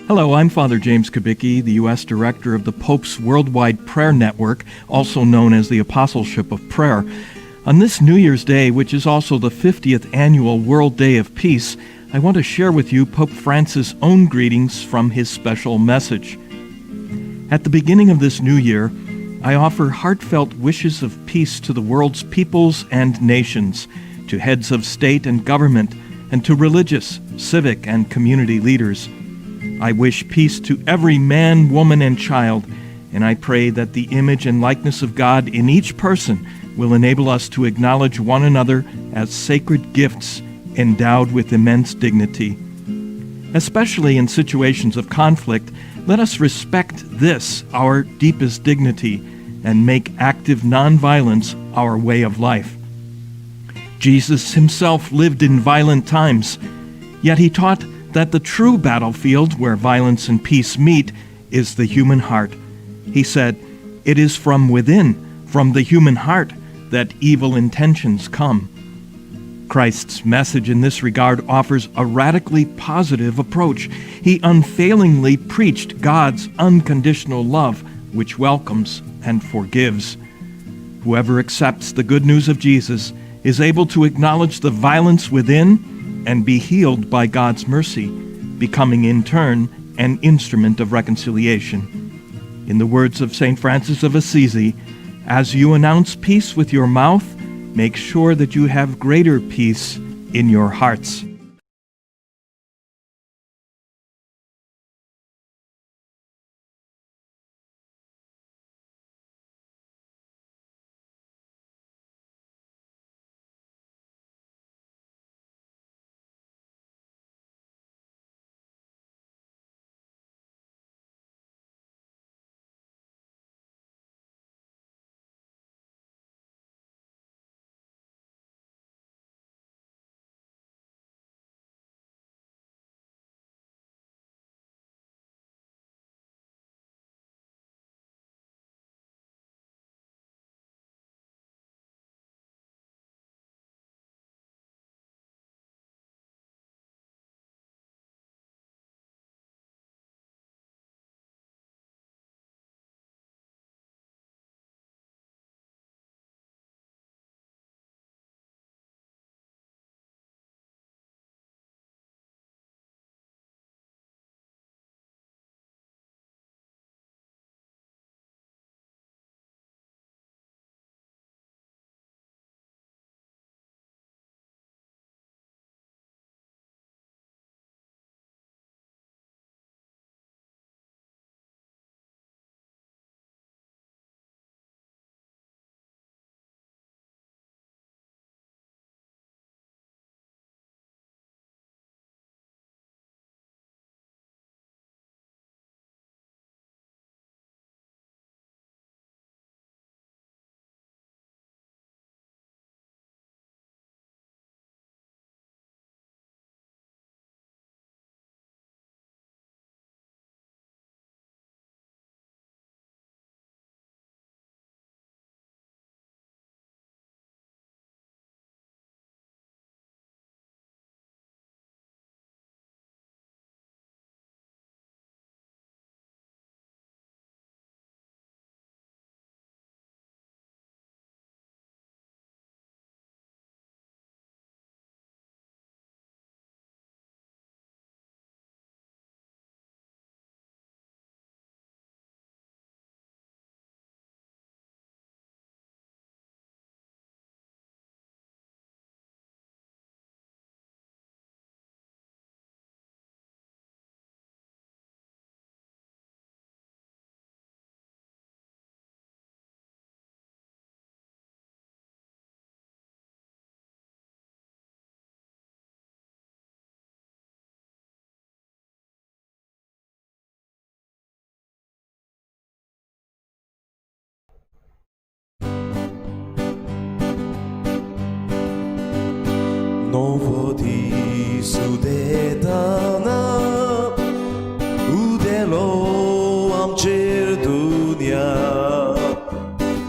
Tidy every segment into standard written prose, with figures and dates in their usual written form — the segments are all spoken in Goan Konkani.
Hello, I'm Father James Kubicki, the U.S. Director of the Pope's Worldwide Prayer Network, also known as the Apostleship of Prayer. On this New Year's Day, which is also the 50th annual World Day of Peace, I want to share with you Pope Francis' own greetings from his special message. At the beginning of this new year, I offer heartfelt wishes of peace to the world's peoples and nations, to heads of state and government, and to religious, civic, and community leaders. I wish peace to every man, woman, and child, and I pray that the image and likeness of God in each person will enable us to acknowledge one another as sacred gifts endowed with immense dignity. Especially in situations of conflict, let us respect this, our deepest dignity, and make active nonviolence our way of life. Jesus himself lived in violent times, yet he taught that the true battlefield where violence and peace meet is the human heart. He said, "It is from within, from the human heart, that evil intentions come." Christ's message in this regard offers a radically positive approach. He unfailingly preached God's unconditional love, which welcomes and forgives. Whoever accepts the good news of Jesus is able to acknowledge the violence within and be healed by God's mercy, becoming in turn an instrument of reconciliation. In the words of St. Francis of Assisi, as you announce peace with your mouth, make sure that you have greater peace in your hearts. Novo udelo am cer dunia,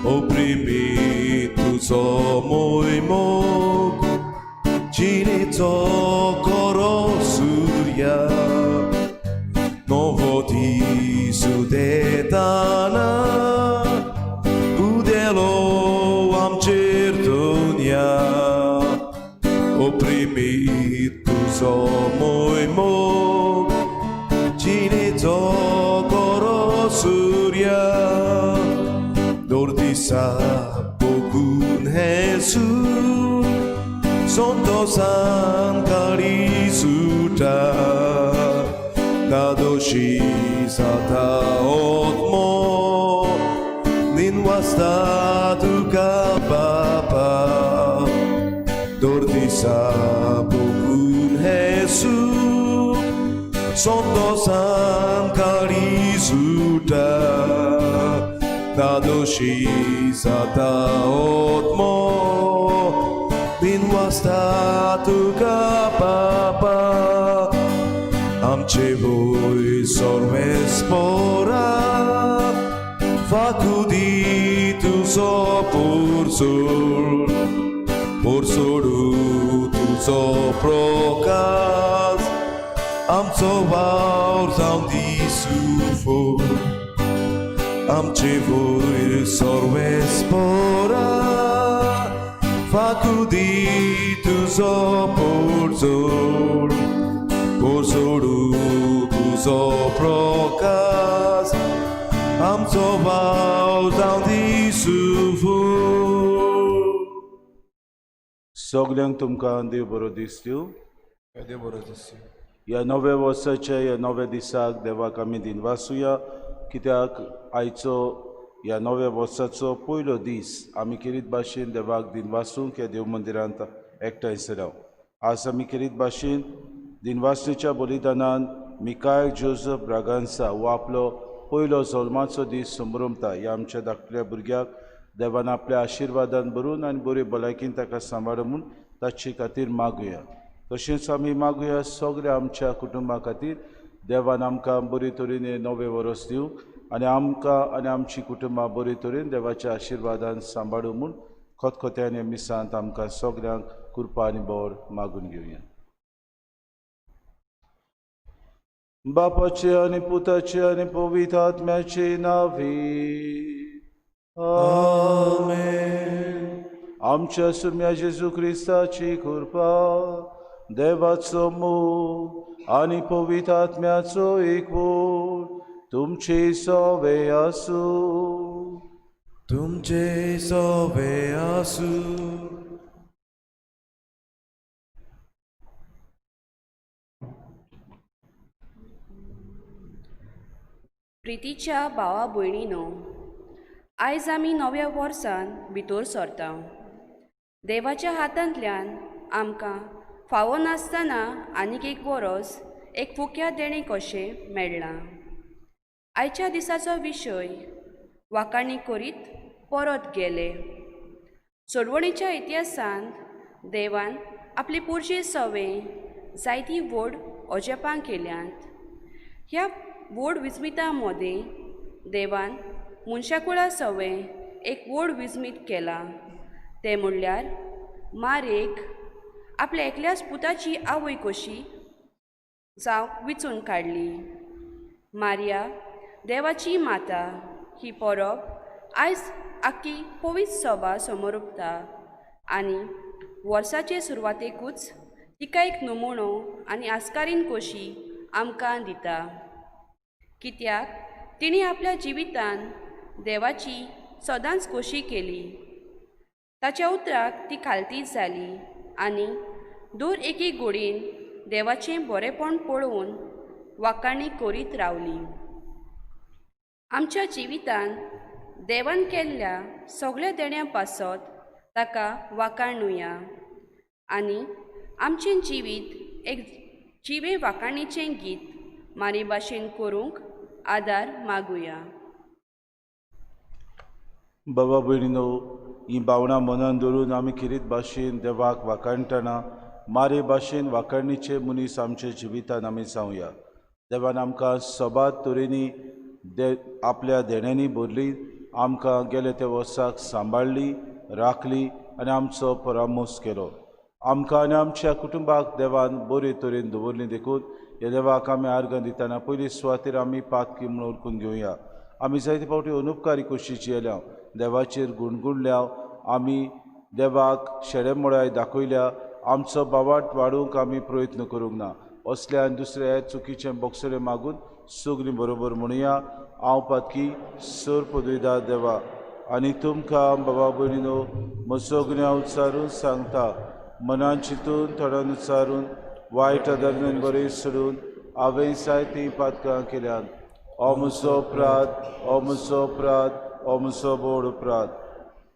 oprimitu zo moj mog, čini to koro surja. सुदेताना उदेलो आमचेर दुनिया oprimi तुजो मोय मोग जिणेचो करो सूर्या दोर दिसा बघून हेसू संतोसान काडी सुटा धादोशी जाता आत्मो निनवासता तुका बापा दोर दिसा बघून हेसू संतोसान काडी सुटा धादोशी जाता आत्मो निनवासता तुका बापा आमचे वय सर्वेस्पोरा फाकुदी तुजो पोरसोड पोरसोडू तुजो प्रकाश आमचो वावर जावन दिसू फोर आमचे वयर सर्वेस्पोरा फाकुदी तुजो पोरसोड पोरसोडू तुजो प्रकाश आमचो वावर जावन दिसू फोर. सगल्यांक तुमकां देव बरो दीस दिवं. देव बरो दिसूं. ह्या नव्या वर्साच्या ह्या नव्या दिसाक देवाक आमी दिनवासुया, कित्याक आयचो ह्या नव्या वर्साचो पयलो दीस आमी खेरीत भाशेन देवाक दिनवासूंक ह्या देव मंदिरांत एकठांय जाल्या. आज आमी खेरीत भाशेन दिनवासणेच्या बलिदानान मिकायल जोजफ ब्रागांसा हो आपलो पयलो जल्माचो दीस संभ्रमता. ह्या आमच्या धाकटल्या भुरग्याक देवान आपल्या आशिर्वादान भरून आनी बरी भलायकीन ताका सांबाळ म्हूण ताचे खातीर मागुया. तशेंच आमी मागुया सगळ्या आमच्या कुटुंबा खातीर देवान आमकां बरे तरेन हें नवें वर्स दिवं आनी आमकां आनी आमची कुटुंबां बरे तरेन देवाच्या आशिर्वादान सांबाळूं म्हूण खतखत्यान ह्या मिसांत आमकां सगळ्यांक कृपा आनी बर मागून घेवया. बापाचे आनी पुताचे आनी पवित्र आत्म्याचे नांवी आमेन. आमच्या सुम्या जेजू क्रिस्ताची कृपा, देवाचो मोग आनी पवित्र आत्म्याचो एकवट तुमचे सवे आसूं. तुमचे सवे आसूं. प्रितीच्या भावा भयणीनो, आयज आमी नव्या वर्सान भितर सरता. देवाच्या हातांतल्यान आमकां फावो नासतना आनीक एक वरोस एक फुक्या देणें कशें मेळ्ळां. आयच्या दिसाचो विशय वाखाणी करीत परत गेले. सोडवणीच्या इतिहासांत देवान आपली पुरजे सवे जायतीं व्हड अजापां केल्यांत. ह्या व्हड विस्मिता मदें देवान मनशाकुळा सवे एक व्हड विस्मीत केलां, तें म्हणल्यार मारेक आपल्या एकल्याच पुताची आवय कशी जावंक विचून काडली. मारिया देवाची माता ही परब आयज आख्खी पवित्र सभा समोर आनी वर्साचे सुरवातेकूच तिका एक नमुनो आनी आस्कारीन कशी आमकां दिता, कित्याक तिणें आपल्या जिवितान देवाची सदांच खोशी केली. ताच्या उतराक ती खालती जाली आनी दर एके गोडयेन देवाचें बरेंपण पळोवन वाखाणी करीत रावली. आमच्या जिवितान देवान केल्ल्या सगळ्या देण्यां पासत ताका वाखाणुया आनी आमचें जिवीत एक जिवे वाखाणीचें गीत मारी भाशेन करूंक आदार मागुया. बाबा भयणीनो, ही भावनां मनान धरून आमी खेरीत भाशेन देवाक वाखाणटना मारे भाशेन वाखाणीचे मनीस आमच्या जिवितान आमी जावया. देवान आमकां सबाद तरेनी आपल्या देण्यांनी भरली, आमकां गेले त्या वर्साक सांबाळ्ळी, राखली आनी आमचो परामोस केलो. आमकां आनी आमच्या कुटुंबाक देवान बरे तरेन दवरली देखून ह्या देवाक आमी आर्गां दितना पयली सुवातेर आमी पातकी म्हणून उरकून घेवया. आमी जायते फावटी अनुपकारी कोशीची येल्या, देवाचेर गुणगुणल्या, आमी देवाक शेडेमोडाय दाखयल्या, आमचो बावाट वाडोवंक आमी प्रयत्न करूंक ना. असले आनी दुसरे चुकीचें बोगसरे मागून सगळीं बरोबर म्हणुया, हांव पातकी सर पदवीदार देवा आनी तुमकां बाबा भयणीनो म्हजो गुन्यांव उच्चारून सांगता, मनान चिंतून थोड्यान उच्चारून वायट आदरणान बरें सोडून हांवें जायतीं पातकां केल्यात. हो म्हजो अपराध, हो म्हजो अपराध, हो म्हजो व्हड अपराध.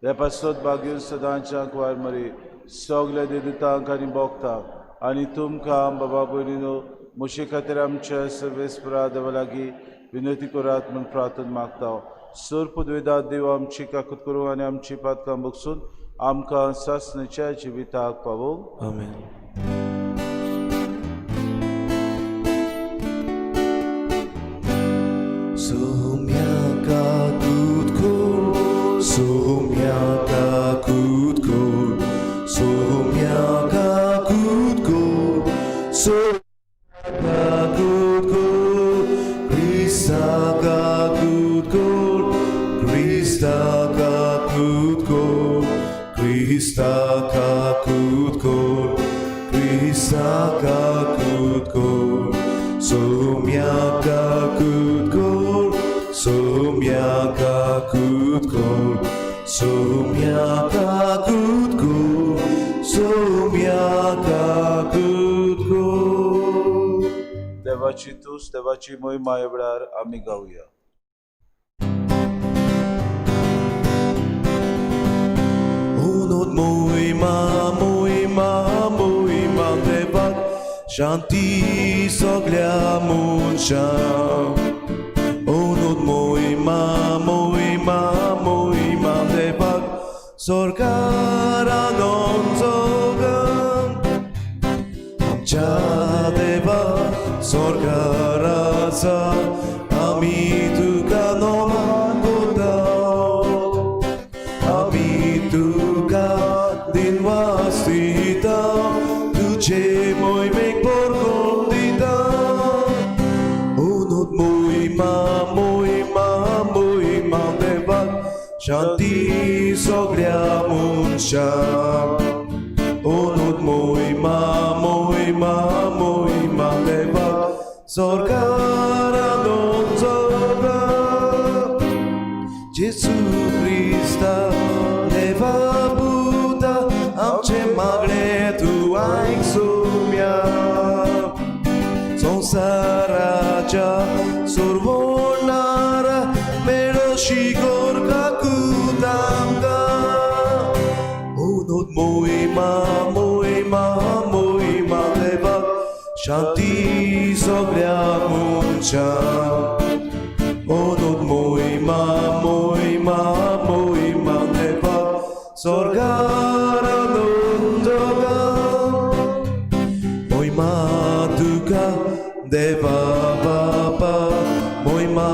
हे पासत भाग्य सदांच्या कुवार मरी सगल्या देदुतांक आनी भोगतांक आनी तुमकां बाबा भयणीनो म्हजे खातीर आमच्या सर्वेस्परा देवा लागीं विनंती करात म्हूण प्रार्थना मागता. सर पदवेदार देव आमची काकूत करूं आनी आमची पातकां बगसून आमकां सासणाच्या जिविताक पावोवं. आमेन. देवाची तूस देवाची मोहिमा ह्या वेळार आमी गावया. Unot moima, moima, moima देवाक शांती सगल्या मनशांक. Unot moima, moima, moima देवाक सरकारान जगान. आमच्या देवा सरकार आसा, आमी तुका नमन करता, आमी तुका दिनवास दिता, तुजे मोहिमेक बरकत दिता. उनत मोहिमा, मोहिमा, मोहिमा देवाक शांती सगल्या मनशांक. उनत मोहिमा, मोहिमा, मोहिमा देवाक सरकारान जगान. जेसू क्रिस्ता देवा पुता आमचें मागणें तूं आयक सोम्या. संवसाराच्या सोरवणारा मेळोशी कर काकूत आमकां. उनत मोहिमा, मोहिमा, मोहिमा देवाक शांती सगल्या मनशांक. उनत मोहिमा, मोहिमा, मोहिमा देवाक सरकारान जगान. मोहिमा तुका देवा बापा, मोहिमा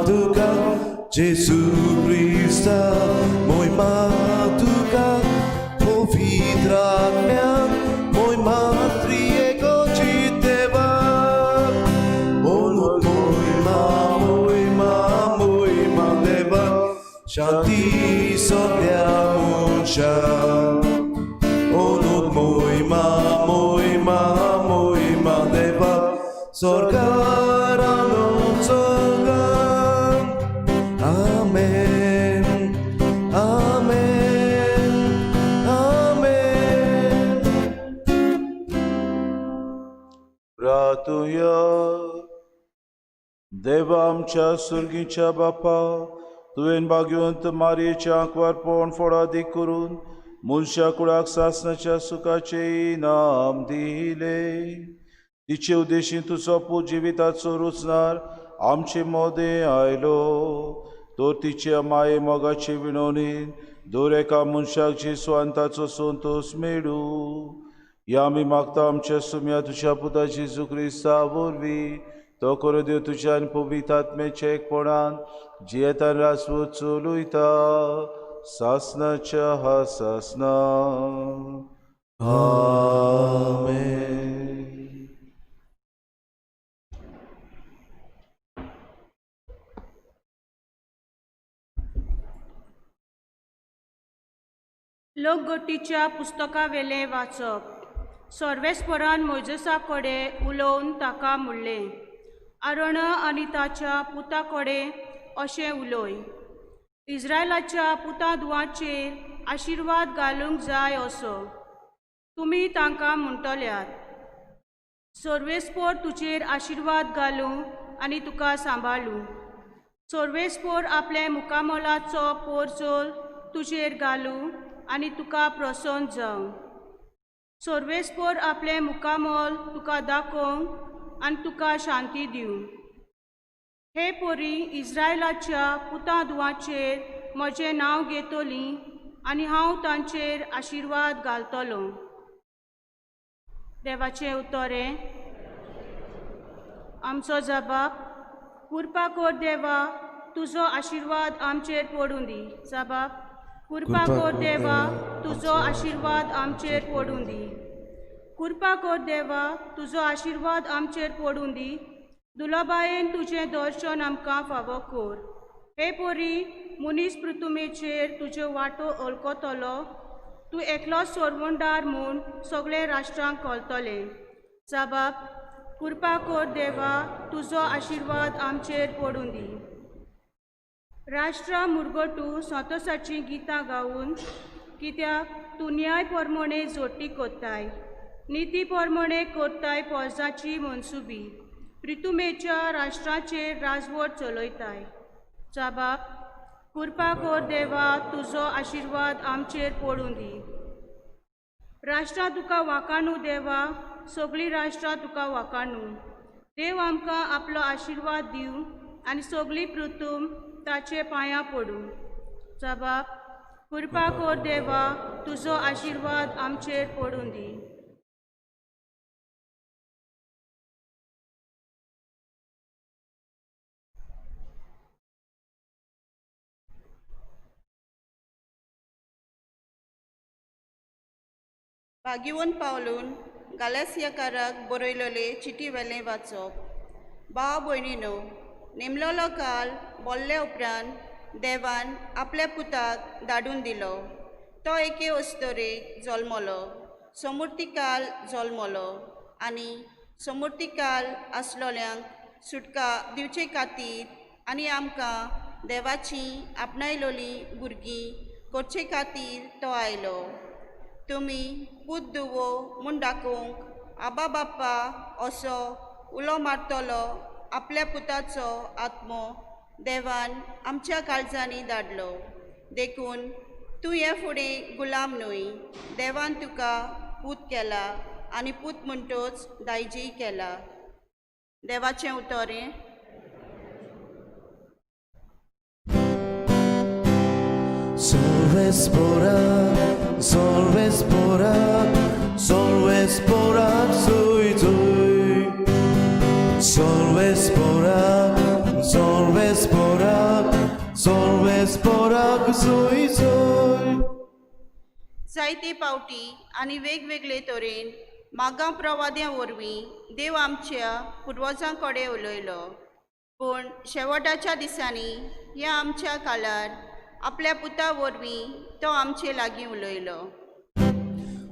तुका जेसू क्रिस्ता, मोहिमा तुका पवित्र आत्म्यान, मोहिमा त्रिएकाची देवा. उनत मोहिमा, मोहिमा, मोहिमा देवा शांती सगल्या मनशांक. उनत मोहिमा, मोहिमा, मोहिमा देवा सरकारान जगान. आमेन, आमेन, आमेन. प्रार्थुया. देवा आमच्या सुर्गीच्या बापा, तुवें भाग्यवंत मारयेच्या आंकवारपण फोडादीक करून मनशा कुळाक सासणाच्या सुखाचें इनाम दिलें. तिचे उद्देशीन तुजो पूत जिविताचो रुचणार आमचे मोदें आयलो, तर तिच्या माये मोगाचे विणवणीन दर एका मनशाक जेजू आनी ताचो संतोश मेळूं. ह्या आमी मागता आमच्या सुम्या तुज्या पुता जेजू क्रिस्ता वरवीं, तो करो देव तुज्या आनी पवित्र आत्म्याच्या एकपणान जियेतान रासवत चलयता सासणाच्या हा सासना. आमेन. लोकगटीच्या पुस्तकावेलें वाचप. सर्वेस्परान मोयजेसा कडेन उलोवन ताका म्हणलें, आरोण आनी ताच्या पुता कडेन अशें उलय, इस्रायलाच्या पुता धुवांचेर आशिर्वाद घालूंक जाय असो तुमी तांकां म्हणटल्यात. सर्वेस्पर तुजेर आशिर्वाद घालूं आनी तुका सांबाळूं. सर्वेस्पर आपल्या मुखामोलाचो पोरजोल तुजेर घालूं आनी तुका प्रसन्न जावं. सर्वेस्पर आपलें मुखामोल तुका दाखोवंक आनी तुका शांती दिवं. हे परी इस्रायलाच्या पुता धुवांचेर म्हजें नांव घेतली आनी हांव तांचेर आशिर्वाद घालतलो. देवाचें उतरें. आमचो जबाब. कृपा कर देवा, तुजो आशिर्वाद आमचेर पडूं दी. जबाब. कृपा कर देवा, तुजो आशिर्वाद आमचेर पडूं दी. कृपा कर देवा, तुजो आशिर्वाद आमचेर पडूं दी. दुलाबायेन तुजें दर्शन आमकां फावो कर. हे परी मनीस पृथुमेचेर तुज्यो वाटो ओळखतलो. तूं एकलोच सोरवणदार म्हूण सगळे राष्ट्रांक कळटलें. जबाब. कृपा कर देवा, तुजो आशिर्वाद आमचेर पडूं दी. राष्ट्रां मुरगटू संतोसाचीं गितां गावन, कित्याक तूं न्याय प्रमाणे जोटी कोत्ताय, निती प्रमाणे कोत्ताय पोरसाची मनसुबी. प्रितुमेच्या राष्ट्राचेर राजवट चलयताय. जबाब. कृपा कर देवा, तुजो आशिर्वाद आमचेर पडूं दी. राष्ट्रां तुका वाकाणू देवा, सगळीं राष्ट्रां तुका वाकाणू. देव आमकां आपलो आशिर्वाद दिवं आनी सगळीं पृथूम ताचे पांयां पडूं. जबाब. कृपा कर देवा, तुजो आशिर्वाद आमचेर पडूं दी. भाग्यवंत पावलून गालासियाकाराक बरयलेले चिटी वेलें वाचप. भाव भयणीनो, नेमलोलो काल बोल्ले उपरांत देवान आपल्या पुताक धाडून दिलो. तो एके अस्तरेक जल्मलो, समुर्तीकाल जल्मलो आनी समुर्तीकाल आसलोल्यांक सुटका दिवचे खातीर आनी आमकां देवाची आपणायलोली भुरगीं करचे खातीर तो आयलो. तुमी पूत दुवो म्हूण दाखोवंक आबा बाप्पा असो उलो मारतलो आपल्या पुताचो आत्मो देवान आमच्या काळजांनी धाडलो. देखून तूं हे फुडें गुलाम न्हय, देवान तुका पूत केला आनी पूत म्हणटोच दायजीय केला. देवाचें उतरें. Solves porak, solves porak, sui sui. Solves porak, solves porak, solves porak, sui sui. जायते पावटी आनी वेगवेगळे तरेन मागां प्रवाद्यां वरवीं देव आमच्या पुर्वजां कडेन उलयलो, पूण शेवटाच्या दिसांनी ह्या आमच्या काळार आपल्या पुता वरवीं तो आमचे लागीं उलयलो.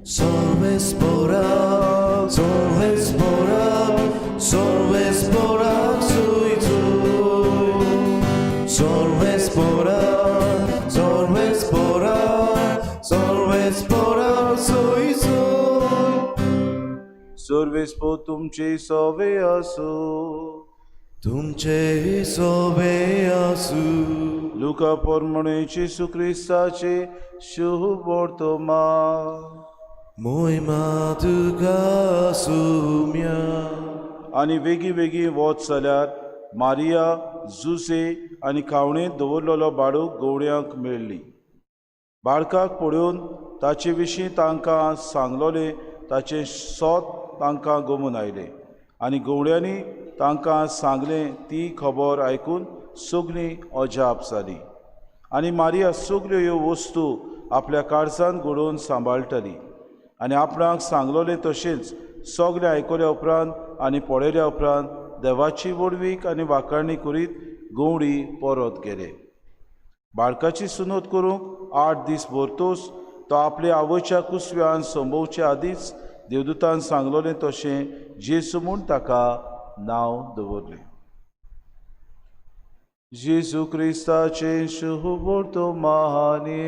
Solves porak, solves porak, solves porak, sui sui. Solves porak, solves porak, solves porak, sui sui. सर्वेस्पोर तुमचे सोवे आसूं. तुमचे सोबे आसूं. लुका प्रमाणे जेजू क्रिस्ताचे शुभ वर्तमान. मोहिमा तुका सुम्या. आनी वेगीं वेगीं वच जाल्यार मारिया, जुसे आनी खावणेंत दवरलेलो बाळूक गवड्यांक मेळ्ळी. बाळकाक पळोवन ताचे विशीं तांकां सांगलोलें ताचें सोत तांकां गमून आयलें आनी गवड्यांनी तांकां सांगलें ती खबर आयकून सगळीं अजाप जालीं. आनी मारिया सगल्यो ह्यो वस्तू आपल्या काळजान घडोवन सांबाळटाली आनी आपणाक सांगलोलें तशेंच सगळें आयकल्या उपरांत आनी पळयल्या उपरांत देवाची व्हडवीक आनी वाखाणी करीत गवडी परत गेले. बाळकाची सुनत करूंक 8 दीस भरतूच तो आपले आवयच्या कुसव्यान संभोवचे आदींच देवदूतान सांगलोलें तशें जेजू म्हूण ताका नांव दवरलें. जेजू क्रिस्ताचें शुभवर्तमाने.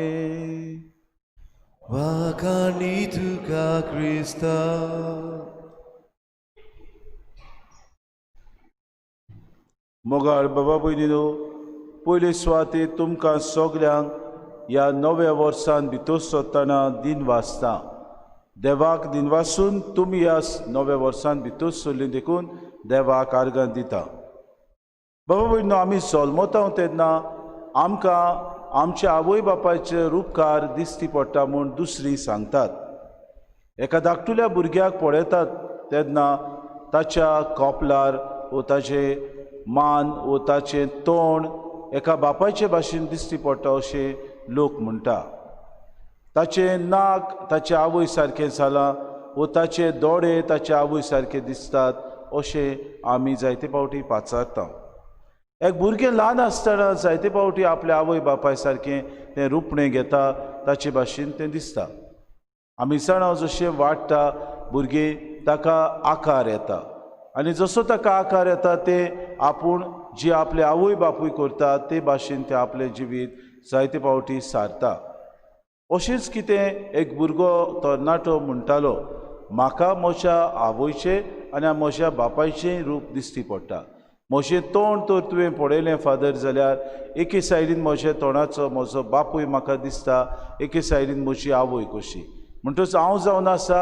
वाखाणी तुका क्रिस्ता. मोगाळ बाबा भयणीनो, पयले सुवातेर तुमकां सगल्यांक ह्या नव्या वर्सान भितर सरतना दिन वाचता. देवाक दिनवासून तुमी ह्या नव्या वर्सान भितर सरली देखून देवाक आर्गां दिता. बाबा भयणीनो, आमी जल्मता तेन्ना आमकां आमच्या आवय बापायचे रुपकार दिश्टी पडटा म्हूण दुसरी सांगतात. एका धाकटुल्या भुरग्याक पळयतात तेन्ना ताच्या कपलार वो ताचे मान वो ताचें तोंड एका बापायचे भाशेन दिश्टी पडटा अशें लोक म्हणटा. ताचें नाक ताचे आवय सारकें जालां वो ताचे दोळे ताचे आवय सारके दिसतात अशें आमी जायते फावटी पाचारता. एक भुरगें ल्हान आसतना जायते फावटी आपल्या आवय बापाय सारकें तें रुपणें घेता, ताचे भाशेन तें दिसता. आमी जाणा जशें वाडटा भुरगें ताका आकार येता आनी जसो ताका आकार येता तें आपूण जी आपले आवय बापूय करता ते भाशेन तें आपलें जिवीत जायते फावटी सारता. अशेंच कितें एक भुरगो तरणाटो म्हणटालो, म्हाका म्हज्या आवयचें आनी म्हज्या बापायचें रूप दिश्टी पडटा. म्हजें तोंड तर तुवें पळयलें फादर जाल्यार एके सायडीन म्हज्या तोंडाचो म्हजो बापूय म्हाका दिसता, एके सायडीन म्हजी आवय कशी. म्हणटच हांव जावन आसा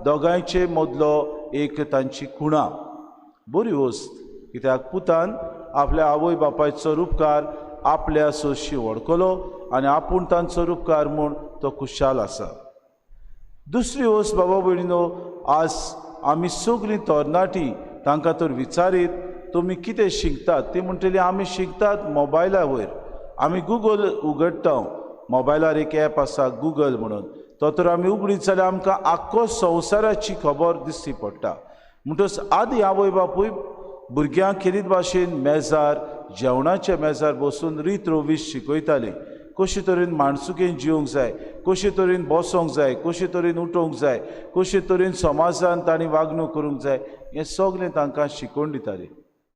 दोगांयचे मदलो एक तांची खुणा. बरी वस्त, कित्याक पुतान आपल्या आवय बापायचो रुपकार आपल्या सोशी वळखलो आनी आपूण तांचो रुपकार म्हूण तो खुशाल आसा. दुसरी वस्त बाबा भयणीनो, आज आमी सगळीं तरणाटीं तांकां तर विचारीत तुमी कितें शिकतात, ती म्हणटली आमी शिकतात मोबायला वयर. आमी गुगल उगडटा, मोबायलार एक एप आसा गुगल म्हणून, तो तर आमी उगडीत जाल्यार आमकां आख्खो संवसाराची खबर दिश्टी पडटा. म्हणटच आदी आवय बापूय भुरग्यांक खेरीत भाशेन मेजार जेवणाच्या मेजार बसून रीत रोवीस शिकयताले, कशे तरेन माणसुकेन जिवंक जाय, कशे तरेन बसोंक जाय, कशे तरेन उठोवंक जाय, कशे तरेन समाजान तांणी वागणूक करूंक जाय, हें सगळें तांकां शिकोवन दिताले.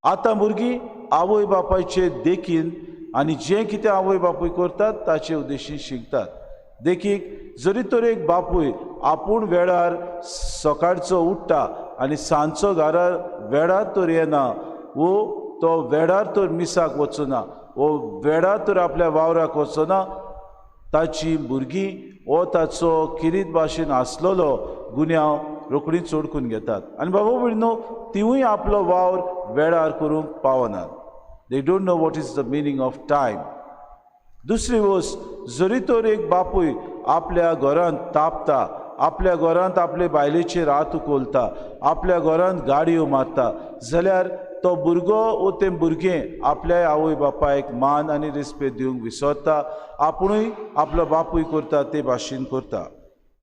आतां भुरगीं आवय बापायचे देखीन आनी जें कितें आवय बापूय करतात ताचे उद्देशीन शिकतात. देखीक जरी तर एक बापूय आपूण वेळार सकाळचो उठ्ठा आनी सांजचो घरा वेळार तर येना वो तो वेळार तर मिसाक वचना वो वेळार तर आपल्या वावराक वचना, ताची भुरगीं वो ताचो किरीत भाशेन आसलेलो गुन्यांव रोखडीच ओडकून घेतात आनी बाबा भयणीनो तिवूय आपलो वावर वेळार करूंक पावनात. They don't know what is the meaning of time. दुसरी वस्त, जरी तर एक बापूय आपल्या घरांत तापता, आपल्या घरांत आपले बायलेचेर हात उखलता, आपल्या घरांत गाडयो मारता जाल्यार तो भुरगो वो तें भुरगें आपल्या आवय बापायक मान आनी रिस्पेद दिवंक विसरता, आपुणूय आपलो बापूय करता ते भाशेन करता.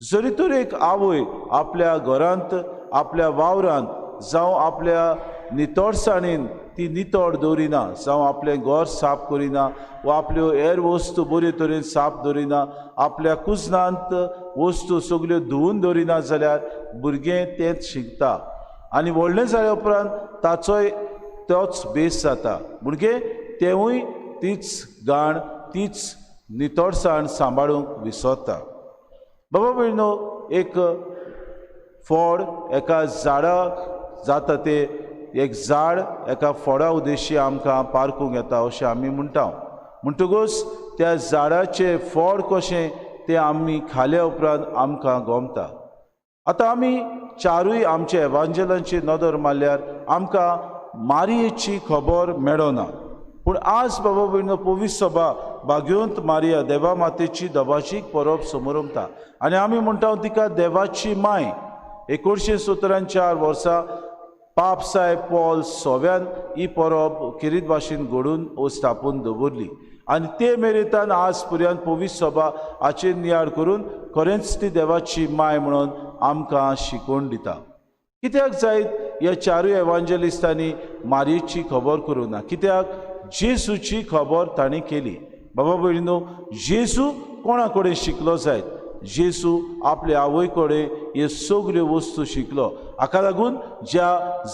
जरी तर एक आवय आपल्या घरांत आपल्या वावरांत जावं आपल्या नितळसाणेन ती नितळ दवरिना, जावं आपलें घर साफ करिना वा आपल्यो हेर वस्तू बरे तरेन साफ दवरिना, आपल्या कुजनांत वस्तू सगल्यो धुवून दवरिना जाल्यार भुरगें तेंच शिकता आनी व्हडलें जाल्या उपरांत ताचोय तोच बेस जाता. भुरगें तेवूय तीच गाण तीच नितळसाण सांबाळूंक विसरता. बाबा भयणीनो, एक फळ एका झाडाक जाता ते एक झाड एका फळा उद्देशी आमकां पारखूंक येता अशें आमी म्हणटा. म्हणटकूच त्या झाडाचें फळ कशें तें आमी खाल्या उपरांत आमकां गोमता. आतां आमी चारूय आमच्या एवांजेलांची नदर मारल्यार आमकां मारयेची खबर मेळना, पूण आज बाबा भयणीनो पवित्र सभा भाग्यवंत मारिया देवा मातेची दबाजीक परब समोरमता आनी आमी म्हणटा तिका देवाची माय. 1974 वर्सा पाप साहेब पॉल सोव्यान ही परब खेरीत भाशेन घडून ओ स्थापून दवरली आनी ते मेरेन आज पर्यंत पवित्र सभा हाचेर नियाळ करून खरेंच ती देवाची माय म्हणून आमकां शिकोवन दिता. कित्याक जायत ह्या चारूय एवांजेलिस्तांनी मारयेची खबर करूं ना, कित्याक जेजूची खबर तांणी केली. बाबा भयणीनो, जेजू कोणा कडेन शिकलो जायत जेजू आपले आवय कडेन ह्यो सगल्यो वस्तू शिकलो. हाका लागून ज्या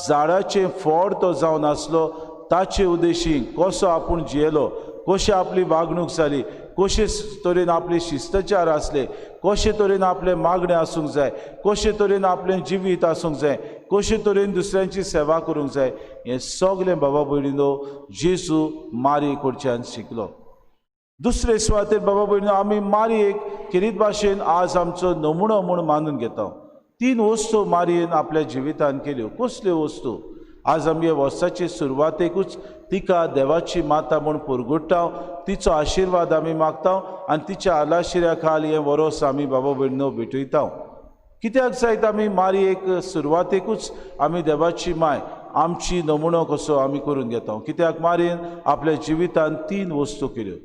झाडाचें फळ तो जावन आसलो ताचे उद्देशी कसो आपूण जियेलो, कशी आपली वागणूक जाली, कशे तरेन आपले शिस्तचार आसले, कशे तरेन आपलें मागणें आसूंक जाय, कशे तरेन आपलें जिवीत आसूंक जाय, कशे तरेन दुसऱ्यांची सेवा करूंक जाय, हें सगलें बाबा भयणीनो जेजू मारी कडच्यान शिकलो. दुसरे सुवातेर बाबा भयणीनो आमी मारयेक खेरीत भाशेन आज आमचो नमुनो म्हूण मानून घेता. तीन वस्तू मारयेन आपल्या जिवितान केल्यो. कसल्यो वस्तू? आज आमी वर्साचे सुरवातेकूच तिका देवाची माता म्हूण पुरगुट्टा, तिचो आशिर्वाद आमी मागता आनी तिच्या आलाशिऱ्या खाल हें वरोस आमी बाबा भयणीनो भेटयता. कित्याक जायत आमी मारयेक सुरवातेकूच आमी देवाची माय आमची नमुनो कसो आमी करून घेता? कित्याक मारयेन आपल्या जिवितान तीन वस्तू केल्यो.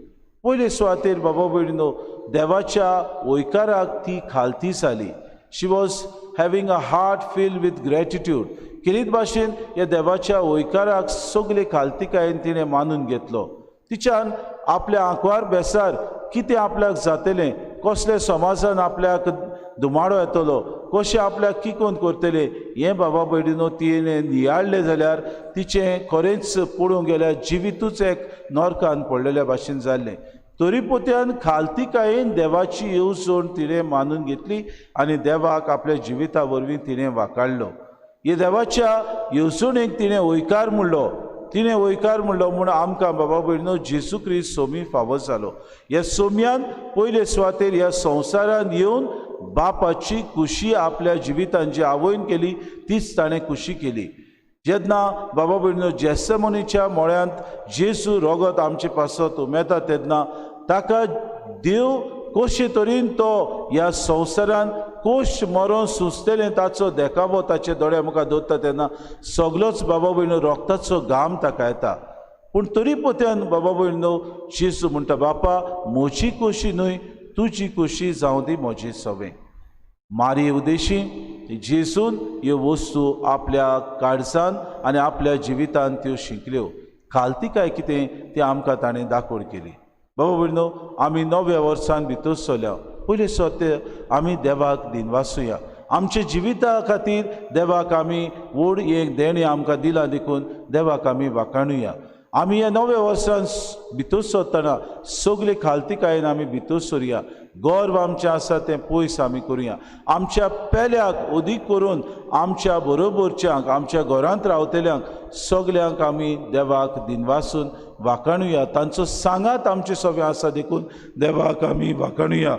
पयले सुवातेर बाबा भयणीनो देवाच्या वयकाराक ती खालती जाली. She was having a heart filled with gratitude. खेरीत भाशेन ह्या देवाच्या वयकाराक सगळे खालतिकायेन तिणें मानून घेतलो. तिच्यान आपल्या आंकवार बेसार कितें आपल्याक जातलें, कसले समाजान आपल्याक धुमाडो येतलो, कशें आपल्याक किकोन करतलें हें बाबा भयणीनो तिणें नियाळ्ळें जाल्यार तिचें खरेंच पळोवंक गेल्यार जिवितूच एक नरकान पडलेल्या भाशेन जाल्लें. तरी पोत्यान खालतिकायेन देवाची येवजण तिणें मानून घेतली आनी देवाक आपल्या जिविता वरवीं तिणें वाकाडलो. हे देवाच्या येवजणेक तिणें वयकार म्हणलो. तिणें वयकार म्हणलो म्हूण आमकां बाबा भयणीनो जेजू क्रिस्त सोमी फावो जालो. ह्या सोम्यान पयले सुवातेर ह्या संवसारान येवन बापाची खुशी आपल्या जिवितान जी आवयन केली तीच ताणें खुशी केली. जेन्ना बाबा भयणीनो जेसमनीच्या मोळ्यांत जेजू रोगत आमचे पासत उमेता तेन्ना ताका देव कशे तरेन तो ह्या संवसारान कोश मरोन सुचतलें ताचो देखावो ताचे दोळ्या मुखार दवरता तेन्ना सगलोच बाबा भयणीनो रोगताचो घाम ताका येता. पूण तरी पोत्यान बाबा भयणीनो जेजू म्हणटा, बापा म्हजी खोशी न्हय तुजी खोशी जावं दी म्हजी सवें. मारये उद्देशी जेजून ह्यो वस्तू आपल्या काळजान आनी आपल्या जिवितान त्यो शिकल्यो. खालतिकाय कितें तें आमकां ताणें दाखोवण केली. बाबा भयणीनो आमी नव्या वर्सान भितर सरल्या. पयले सत्य आमी देवाक दिनवासुया. आमच्या जिविता खातीर देवाक आमी व्हड एक देणें आमकां दिलां देखून देवाक आमी वाखाणुया. आमी ह्या नव्या वर्सान भितर सरतना सगळे खालतिकायेन आमी भितर सरया. गर्व आमचें आसा तें पयस आमी करुया. आमच्या पेल्याक अदीक करून आमच्या बरोबरच्यांक, आमच्या घरांत रावतल्यांक सगल्यांक आमी देवाक दिनवासून वाखाणुया. तांचो सांगात आमचे सगळें आसा देखून देवाक आमी वाखाणुया.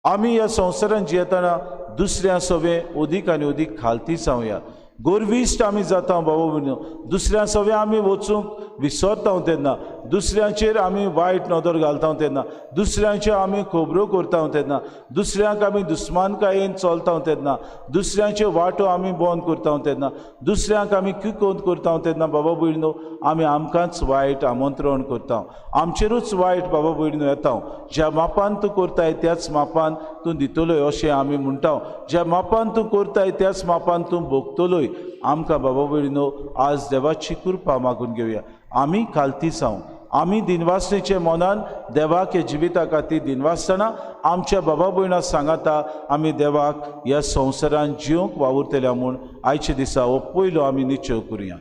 आमी ह्या संवसारांत जियेतना दुसऱ्या सवें अदीक आनी अदीक खालती जावया. गोरविश्ट आमी जाता बाबा भयणीनो. दुसऱ्या सवें आमी वचूंक विसरता तेन्ना, दुसऱ्यांचेर आमी वायट नदर घालता तेन्ना, दुसऱ्यांच्यो आमी खबरो करता तेन्ना, दुसऱ्यांक आमी दुस्मानकायेन चलता तेन्ना, दुसऱ्यांच्यो वाटो आमी बंद करता तेन्ना, दुसऱ्यांक आमी किकोंत करता तेन्ना बाबा भयणीनो आमी आमकांच वायट आमंत्रण करता. आमचेरूच वायट बाबा भयणीनो येता. ज्या मापान तूं करताय त्याच मापान तूं दितलोय अशें आमी म्हणटा. ज्या मापान तूं करताय त्याच मापान तूं भोगतलोय. आमकां बाबा भयणीनो आज देवाची कृपा मागून घेवया. आमी खालती जावं. आमी दिनवासणेचे मनान देवाक ह्या जिविता खातीर दिनवासतना आमच्या बाबा भयणां सांगाता आमी देवाक ह्या संवसारान जिवंक वावुरतल्या म्हूण आयच्या दिसा हो पयलो आमी निश्चय करुया.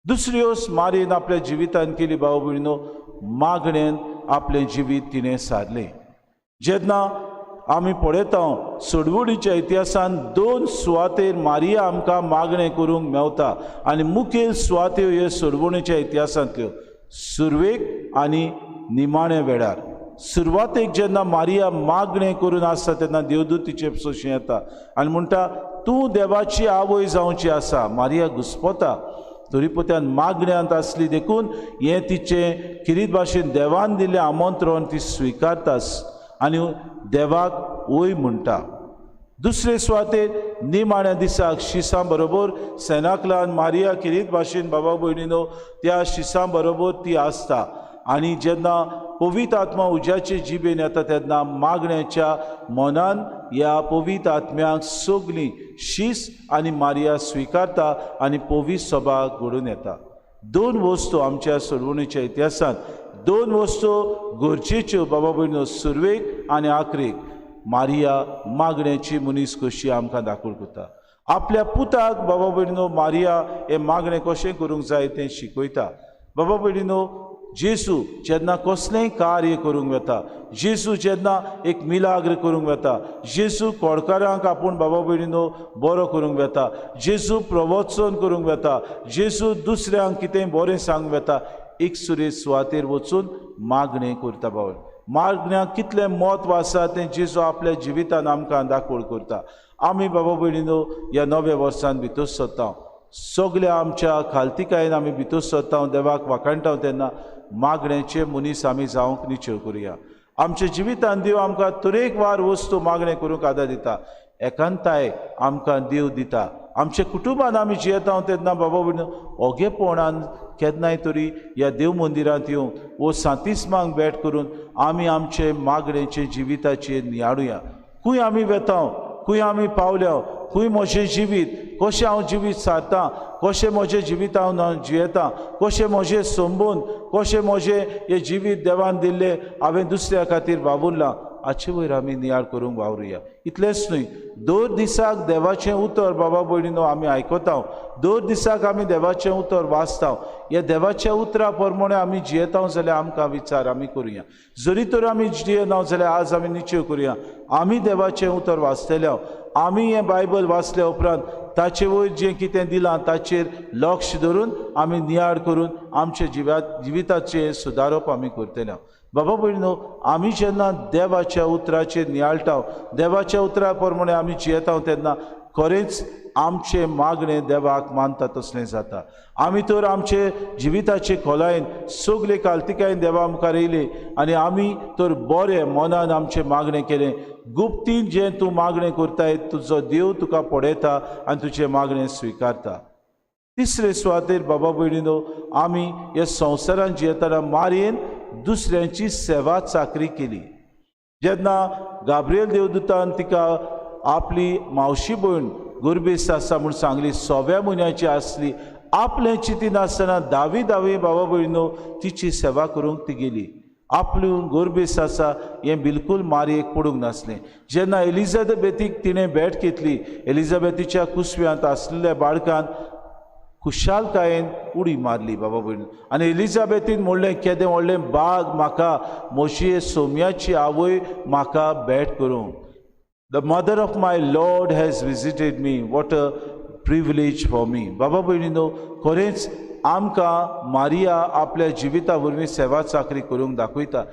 दुसरी वस्त मारयेन आपल्या जिवितान केली बाबा भयणीनो, मागणेन आपलें जिवीत तिणें सारलें. जेन्ना आमी पळयता सोडवणीच्या इतिहासान दोन सुवातेर मारिया आमकां मागणें करूंक मेवता आनी मुखेल सुवात्यो ह्यो सोडवणीच्या इतिहासांतल्यो, सुरवेक आनी निमाण्या वेळार. सुरवातेक जेन्ना मारिया मागणें करून आसता तेन्ना देवदूत तिचे सोशी येता आनी म्हणटा तूं देवाची आवय जावची आसा. मारिया घुस्पता तरी पोत्यान मागण्यांत आसली देखून हें तिचें खेरीत भाशेन देवान दिल्लें आमंत्रण ती स्विकारतास आनी देवाक वय म्हणटा. दुसरे सुवातेर निमाण्या दिसाक शिसां बरोबर सेनाकलान मारिया खेरीत भाशेन बाबा भयणीनो त्या शिसां बरोबर ती आसता आनी जेन्ना पवित्र आत्मा उज्याचे जिबेन येता तेन्ना मागण्याच्या मनान ह्या पवित्र आत्म्याक सगळीं शीस आनी मारिया स्विकारता आनी पवित्र सभा घडून येता. दोन वस्तू आमच्या सोडवणीच्या इतिहासांत दोन वस्तू गरजेच्यो बाबा भयणीनो, सुरवेक आनी आखरेक मारिया मागण्याची मनीस कशी आमकां दाखोवंक करता. आपल्या पुताक बाबा भयणीनो मारिया हें मागणें कशें करूंक जाय तें शिकयता. बाबा भयणीनो, जेजू जेन्ना कसलेंय कार्य करूंक वता, जेजू जेन्ना एक मिलाग्र करूंक वता, जेजू कोडकारांक आपूण बाबा भयणीनो बरो करूंक वता, जेजू प्रवचन करूंक वता, जेजू दुसऱ्यांक कितें बरें सांगूंक वता, एक सुरे सुवातेर वचून मागणें करता. बाबा मागण्याक कितलें म्हत्व आसा तें जेजू आपल्या जिवितान आमकां दाखोवण करता. आमी बाबा भयणीनो ह्या नव्या वर्सान भितर सरता, सगल्या आमच्या खालतिकायेन आमी भितर सरता, देवाक वाखाणटा तेन्ना मागण्याचे मनीस आमी जावंक निश्चय करुया. आमच्या जिवितान देव आमकां तरेकवार वस्तू मागणें करूंक आदार दिता, एकांताय आमकां देव दिता. आमच्या कुटुंबान आमी जियेता तेन्ना बाबा भयणीनो ओगेपणान केन्नाय तरी ह्या देव मंदिरांत येवन वो सांतिस्मांक भेट करून आमी आमचे मागणेचे जिविताचेर नियाळुया. खंय आमी वेता, खंय आमी पावल्या, खंय म्हजें जिवीत कशें हांव जिवीत सारतां, कशें म्हजें जिवीत हांव जियेतां, कशें म्हजें संबंद, कशें म्हजें हें जिवीत देवान दिल्लें हांवें दुसऱ्या खातीर वावुरलां, हाचे वयर आमी नियाळ करूंक वावरुया. इतलेंच न्हय, दर दिसाक देवाचें उतर बाबा भयणीनो आमी आयकता, दर दिसाक आमी देवाचें उतर वाचता. ह्या देवाच्या उतरा प्रमाणे आमी जियेता जाल्यार आमकां विचार आमी करुया. जरी तर आमी जियेना जाल्यार आज आमी निश्चय करुया, आमी देवाचें उतर वाचतले. आमी हें बायबल वाचल्या उपरांत ताचे वयर जें कितें दिलां ताचेर लक्ष धरून आमी नियाळ करून आमच्या जिविताचें सुदारप आमी करतले. बाबा भयणीनो, आमी जेन्ना देवाच्या उतराचेर नियाळटा, देवाच्या उतरा प्रमाणे आमी जियेता तेन्ना खरेंच आमचें मागणें देवाक मानता तसलें जाता. आमी तर आमचे जिविताचे खोलायेन सगले कालतिकायेन देवा मुखार येयले आनी आमी तर बरें मनान आमचें मागणें केलें. गुप्तीन जें तूं मागणें करताय तुजो देव तुका पळयता आनी तुजें मागणें स्विकारता. तिसरे सुवातेर बाबा भयणीनो, आमी ह्या संवसारान जियेतना मारयेन दुसऱ्यांची सेवा चाकरी केली. जेन्ना गाब्रियल देवदूतान तिका आपली मावशी भयण गुरबेस्त आसा म्हूण सांगली, 6व्या म्हयन्याची आसली, आपलें चिंतिनासतना धावी धावी बाबा भयणीनो तिची सेवा करूंक ती गेली. आपली गोरबेस आसा हें बिलकूल मारयेक पडूंक नासलें. जेन्ना एलिजाबेथीक तिणें भेट घेतली, एलिजाबेथीच्या कुसव्यांत आसलेल्या बाळकान खुशालकायेन उडी मारली बाबा भयणीन आनी एलिजाबेथीन म्हणलें, केदें व्हडलें बाग म्हाका म्हजी सोम्याची आवय म्हाका भेट करूंक. The mother of my Lord has visited me, what a privilege for me. बाबा भयणीनो, खरेंच आमकां मारिया आपल्या जिविता वरवीं सेवा चाकरी करूंक दाखयता.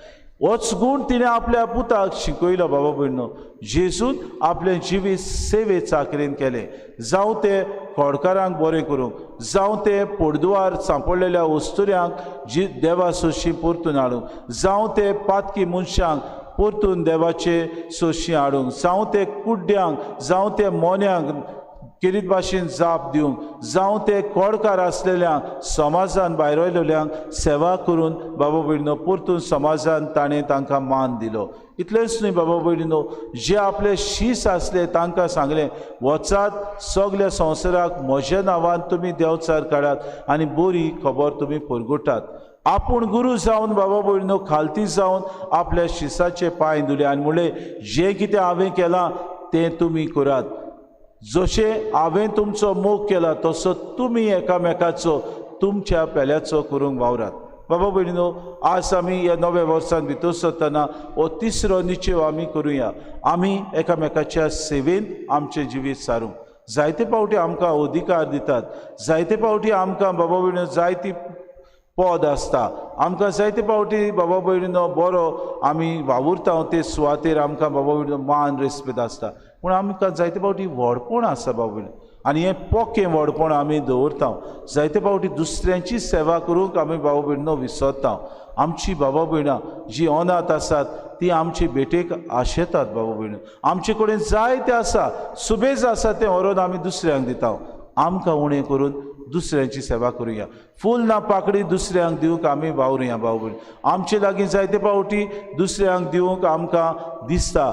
होच गूण तिणें आपल्या पुताक शिकयलो. बाबा भयणीनो, जेजून आपलें जिवीत सेवे चाकरेन केलें. जावं तें खोडकारांक बरें करूंक, जावं तें पडदुवार सांपडलेल्या वस्तुऱ्यांक जी देवा सोशी परतून हाडूंक, जावं तें पातकी मनशांक परतून देवाचे सोशी हाडूंक, जावं तें कुड्ड्यांक, जावं तें मोन्यांक किरीत भाशेन जाप दिवंक, जावं ते कोडकार आसलेल्यांक समाजान भायर वयलेल्यांक सेवा करून बाबा भयणीनो परतून समाजान ताणें तांकां मान दिलो. इतलेंच न्हय बाबा भयणीनो, जे आपले शीस आसले तांकां सांगलें, वचात सगल्या संवसाराक म्हज्या नांवान तुमी देंवचार काडात आनी बरी खबर तुमी परगटात. आपूण गुरू जावन बाबा भयणीनो खालती जावन आपल्या शिसाचे पांय धुले आनी म्हणलें, जें कितें हांवें केलां तें तुमी करात. जशें हांवें तुमचो मोग केला तसो तुमी एकामेकाचो तुमच्या पेल्याचो करूंक वावरात. बाबा भयणीनो, आज आमी ह्या नव्या वर्सान भितर सरतना हो तिसरो निश्चेव आमी करुया. आमी एकामेकाच्या सेवेन आमचें जिवीत सारूंक. जायते फावटी आमकां अधिकार दितात, जायते फावटी आमकां बाबा भयणीनो जायती पद आसता, आमकां जायते फावटी बाबा भयणीनो बरो आमी वावुरता ते सुवातेर आमकां बाबा भयणीनो मान रेस्पेद आसता. पूण आमकां जायते फावटी व्हडपण आसा बाबा भयणीनो आनी हें पोकें व्हडपण आमी दवरता. जायते फावटी दुसऱ्यांची सेवा करूंक आमी बाबा भयणीनो विसरता. आमची बाबा भयणां जी अनाथ आसात ती आमची भेटेक आशेतात. बाबा भयणीनो, आमचे कडेन जायते आसा, सुबेज आसा तें व्हरोन आमी दुसऱ्यांक दिता. आमकां उणें करून दुसऱ्यांची सेवा करुया. फूल ना पाकडी दुसऱ्यांक दिवंक आमी वावरुया. बाबा भयणी, आमचे लागीं जायते फावटी दुसऱ्यांक दिवंक आमकां दिसता,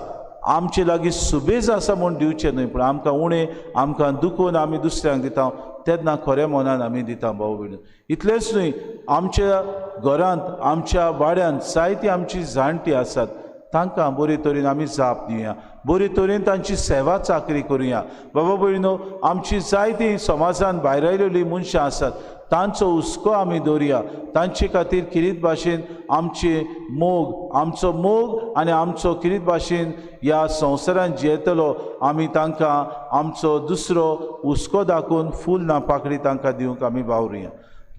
आमचे लागीं सुबेज आसा म्हूण दिवचें न्हय, पूण आमकां उणें आमकां दुखोवन आमी दुसऱ्यांक दिता तेन्ना खऱ्या मनान आमी दिता भाव भयण. इतलेंच न्हय, आमच्या घरांत आमच्या वाड्यांत जायती आमची जाणटी आसात, तांकां बरे तरेन आमी जाप दिवया, बरे तरेन तांची सेवा चाकरी करुया. बाबा भयणीनो, आमची जायती समाजान भायर आयलेली मनशां आसात, तांचो हुस्को आमी दवरुया. तांचे खातीर किरीत भाशेन आमचे मोग, आमचो मोग आनी आमचो किरीत भाशेन ह्या संवसारान जियेतलो आमी तांकां आमचो दुसरो हुस्को दाखोवन फूल ना पाकळी तांकां दिवंक आमी वावरुया.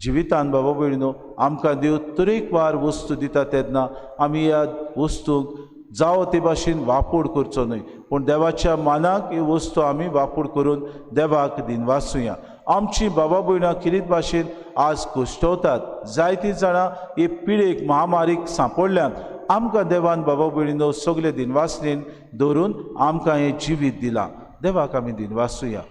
जिवितान बाबा भयणीनो, आमकां देव तरेकवार वस्तू दिता तेन्ना आमी ह्या वस्तूंक जावो ते भाशेन वापूड करचो न्हय, पूण देवाच्या मानाक ही वस्तू आमी वापूड करून देवाक दिनवासुया. आमची बाबा भयणां किरीत भाशेन आज कुश्टवतात, जायतीं जाणां हे पिडेक महामारीक सांपडल्यात. आमकां देवान बाबा भयणीनो सगळे दिनवासनेन दवरून आमकां हें जिवीत दिलां, देवाक आमी दिनवासुया.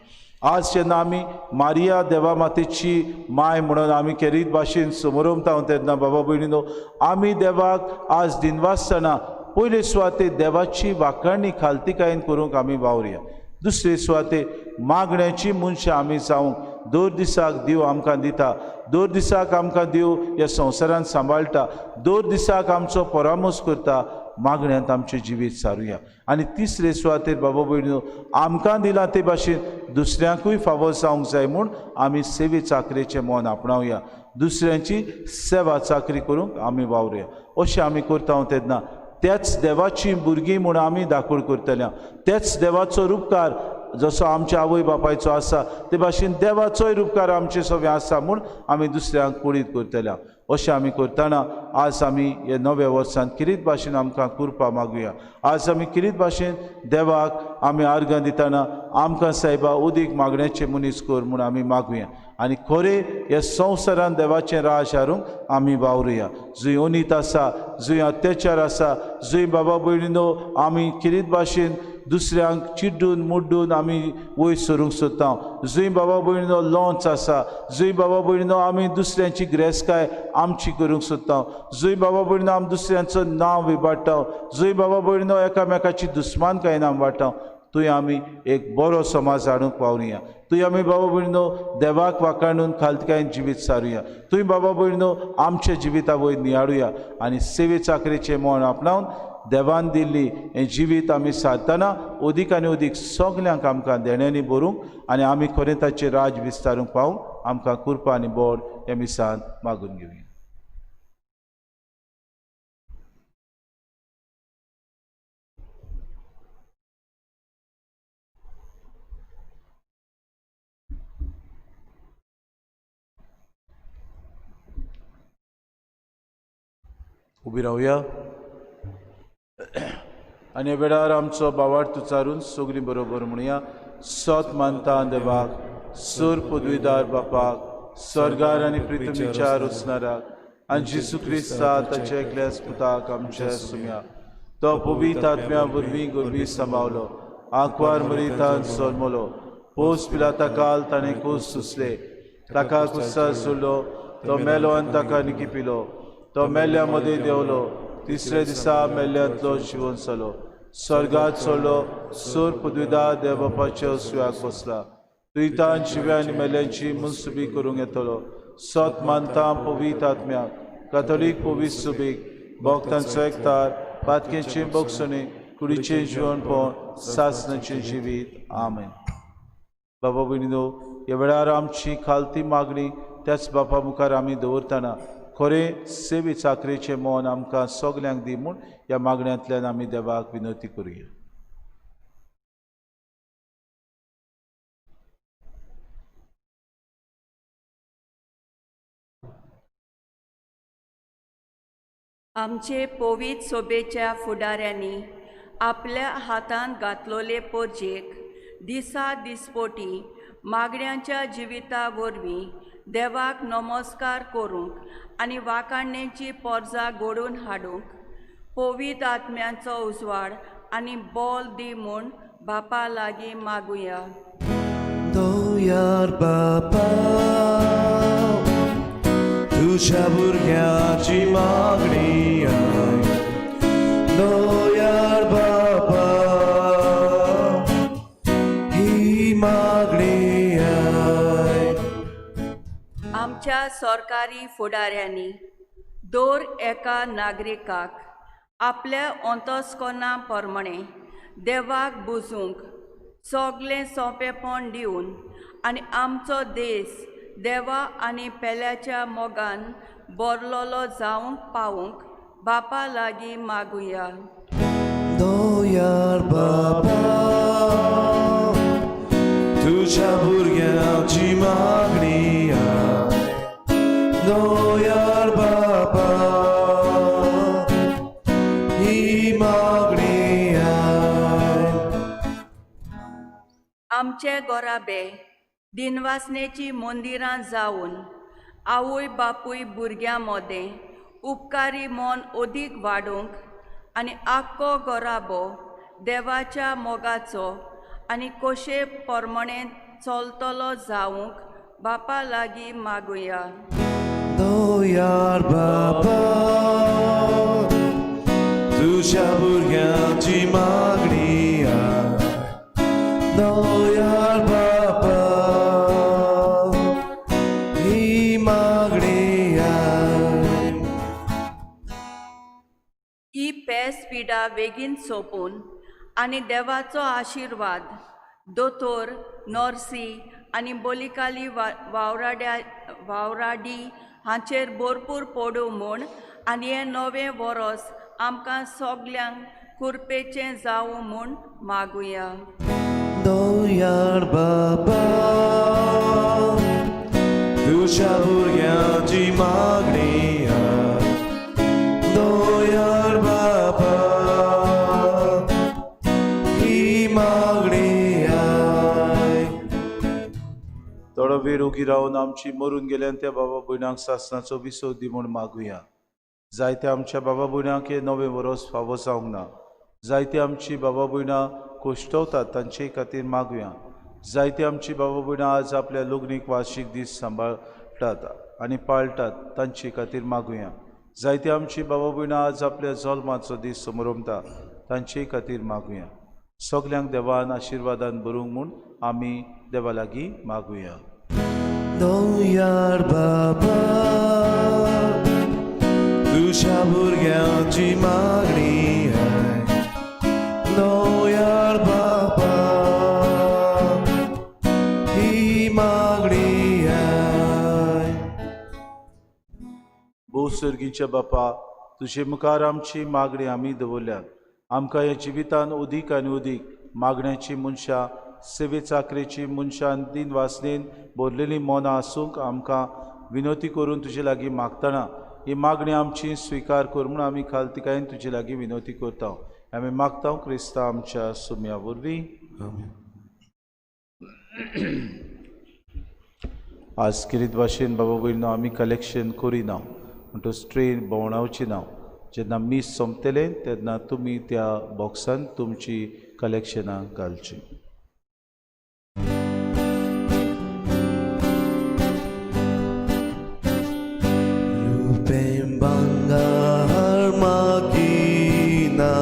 आज जेन्ना आमी मारिया देवा मातेची माय म्हणून आमी केरीत भाशेन समोरमता तेन्ना बाबा भयणीनो आमी देवाक आज दिनवासतना पयले सुवाते देवाची वाखाणी खालतीकायेन करूंक आमी वावरुया. दुसरे सुवाते मागण्याची मनशां आमी जावंक दर दिसाक देव आमकां दिता, दर दिसाक आमकां देव ह्या संवसारांत सांबाळटा, दर दिसाक आमचो परामर्श करता. मागण्यांत आमचें जिवीत सारुया. आनी तिसरे सुवातेर बाबा भयणीनो, आमकां दिलां ते भाशेन दुसऱ्यांकूय फावो जावंक जाय म्हूण आमी सेवे चाकरेचें मन आपणावया, दुसऱ्यांची सेवा चाकरी करूंक आमी वावरुया. अशें आमी करता तेन्ना त्याच देवाची भुरगीं म्हूण आमी दाखोड करतल्या, त्याच देवाचो रुपकार जसो आमच्या आवय बापायचो आसा ते भाशेन देवाचोय रुपकार आमचे सगळें आसा म्हूण आमी दुसऱ्यांक पळीत करतल्या. अशें आमी करतना आज आमी ह्या नव्या वर्सान किरीत भाशेन आमकां कृपा मागुया. आज आमी किरीत भाशेन देवाक आमी आर्गां दितना आमकां सायबा उदीक मागण्याचे मनीस कर म्हूण आमी मागुया आनी खरें ह्या संवसारान देवाचें राज हाडूंक आमी वावरुया. जंय अनीत आसा, जंय अत्याचार आसा, जंय बाबा भयणीनो आमी किरीत भाशेन दुसऱ्यांक चिड्डून मुड्डून आमी वयर सरूंक सोदता, जंय बाबा भयणीनो लोंच आसा, जंय बाबा भयणीनो आमी दुसऱ्यांची ग्रेसकाय आमची करूंक सोदता, जंय बाबा भयणीनो आमी दुसऱ्यांचो नांव विबाडटा, जंय बाबा भयणीनो एकामेकाची दुस्मानकायेन आमी वाडटा, थंय आमी एक बरो समाज हाडूंक पावरुया. थंय आमी बाबा भयणीनो देवाक वाखाणून खालतीकायेन जिवीत सारुया. थंय बाबा भयणीनो आमच्या जिविता वयर नियाळुया आनी सेवे चाकरेचें मन आपणावन देवान दिल्ली हें जिवीत आमी सारतना अदीक आनी अदीक सगल्यांक आमकां देण्यांनी भरूंक आनी आमी खरें ताचें राज विस्तारूंक पावूंक आमकां कृपा आनी बोड ह्या मिसान मागून घेवया. उबी रावया आनी वेळार आमचो बावार्थ उच्चारून सगळीं बरोबर म्हणया. सत मानता देवाक, सर पदवीदार बापाक, सर्गार आनी पृथ्वीच्या रचणाराक आनी जेजू क्रिस्ता ताच्या एकल्या पुताक आमच्या सुम्या, तो पवित्र आत्म्या वरवीं गोरवी सांबावलो, आंकवार मरितान जल्मलो, पोस पिलाता काल ताणें कूस सुसले, ताका कुस्सार सोडलो, तो मेलो आनी ताका निकिपिलो, तो मेल्ल्या मदीं देंवलो, तिसरे दिसा मेल्ल्यांतलो जिवन जालो, स्वर्गात चडलो, सोर पदवीदार देवबापाच्या सुयाक बसला, तुयतान जिव्या आनी मेल्यांची मनसुबी करूंक येतलो. सत मानता पवित्र आत्म्याक, कथोलीक पवित्र सुबीक, भक्तांचो एकतार, पातकेची बक्षणी, कुडीचें जिवनपण, सासणाचें जिवीत. आमेन. बाबा भयणीनो, ह्या वेळार आमची खालती मागणी त्याच बापा मुखार आमी दवरतना खरें सेवे चाकरेचें मन आमकां सगल्यांक दी म्हूण ह्या मागण्यांतल्यान आमी देवाक विनवती करुया. आमचे पवित्र सोबेच्या फुडाऱ्यांनी आपल्या हातान घातलोले पोरजेक दिसा दिसपोटी मागण्यांच्या जिविता वरवीं देवाक नमस्कार करूंक आनी वाखाणणेची पोरजा घडोवन हाडूंक पवित्र आत्म्याचो उजवाड आनी बोल दी म्हूण बापा लागीं मागुया. दोयार बापा, तुज्या भुरग्याची मागणी आयक. दोयार बापा, आमच्या सरकारी फुडाऱ्यांनी दर एका नागरिकाक आपल्या अंतस्करणा प्रमाणें देवाक बुजूंक सगलें सोंपेपण दिवन आनी आमचो देश देवा आनी पेल्याच्या मोगान बरलोलो जावंक पावूंक बापा लागीं मागुया. दयाळ बाबा तुझ्या भुरग्यांची मागणी आय. दयाळ बाबा ही मागणी आय. आमचे गोराबे दिनवासनेची मंदिरां जावन आवय बापूय भुरग्यां मदें उपकारी मन अदीक वाडोवंक आनी आख्खो गोराबो देवाच्या मोगाचो आनी कोशे प्रमाणें चलतलो जावंक बापा लागीं मागुया. दयाळ बाबा तुझ्या भुरग्यांची मागणी आय. दयाळ बाबा ही मागणी आय. ही पेस पिडा बेगीन सोंपून आनी देवाचो आशिर्वाद दोतोर नर्सी आनी बोलिकाली वावराड्या वावराडी हांचेर भरपूर पडूं म्हूण आनी हें नवें वरोस आमकां सगल्यांक कुरपेचें जावं म्हूण मागुया. दयाळ बाबा तुझ्या भुरग्यांची मागणी आय. दयाळ बाबा ही मागणी आय. थोडो वेळ उगी रावन आमची मरून गेल्यान त्या बाबा भयणांक सासणाचो विसव दी म्हूण मागुया. जायते आमच्या बाबा भयणांक हें नवें वरोस फावो जावंक ना. जायते आमची बाबा भयणां कोश्टवतात तांचे खातीर मागुया. जायते आमची बाबा भयणां आज आपल्या लग्नीक वार्शीक दीस सांबाळटात आनी पाळटात तांचे खातीर मागुया. जायते आमची बाबा भयणां आज आपल्या जल्माचो दीस समरमता तांचे खातीर मागुया. सगल्यांक देवान आशिर्वादान भरूंक म्हूण आमी देवा लागीं मागुया. दयाळ बाबा तुझ्या भुरग्यांची मागणी आय. दयाळ बाबा ही मागणी आय. भोव सर्गीच्या बापा, तुजे मुखार आमची मागणी आमी दवरल्यात. आमकां ह्या जिवितान अदीक आनी अदीक मागण्याची मनशां, सेवे चाकरेची मनशां, दिन वासनेन भरलेलीं मनां आसूंक आमकां विनवती करून तुजे लागीं मागतना ही मागणी आमची स्विकार कर म्हूण आमी खालतिकायेन तुजे लागीं विनवती करता. आमी मागता क्रिस्ता आमच्या सुम्या वरवीं. आज किरीत भाशेन बाबा भयणो आमी कलेक्शन करिना म्हणटकच ट्रेन भोंवणावची ना. जेन्ना मीस सोंपतलें तेन्ना तुमी त्या बॉक्सान तुमची कलेक्शनां घालचीं. रुपें भांगर मागिना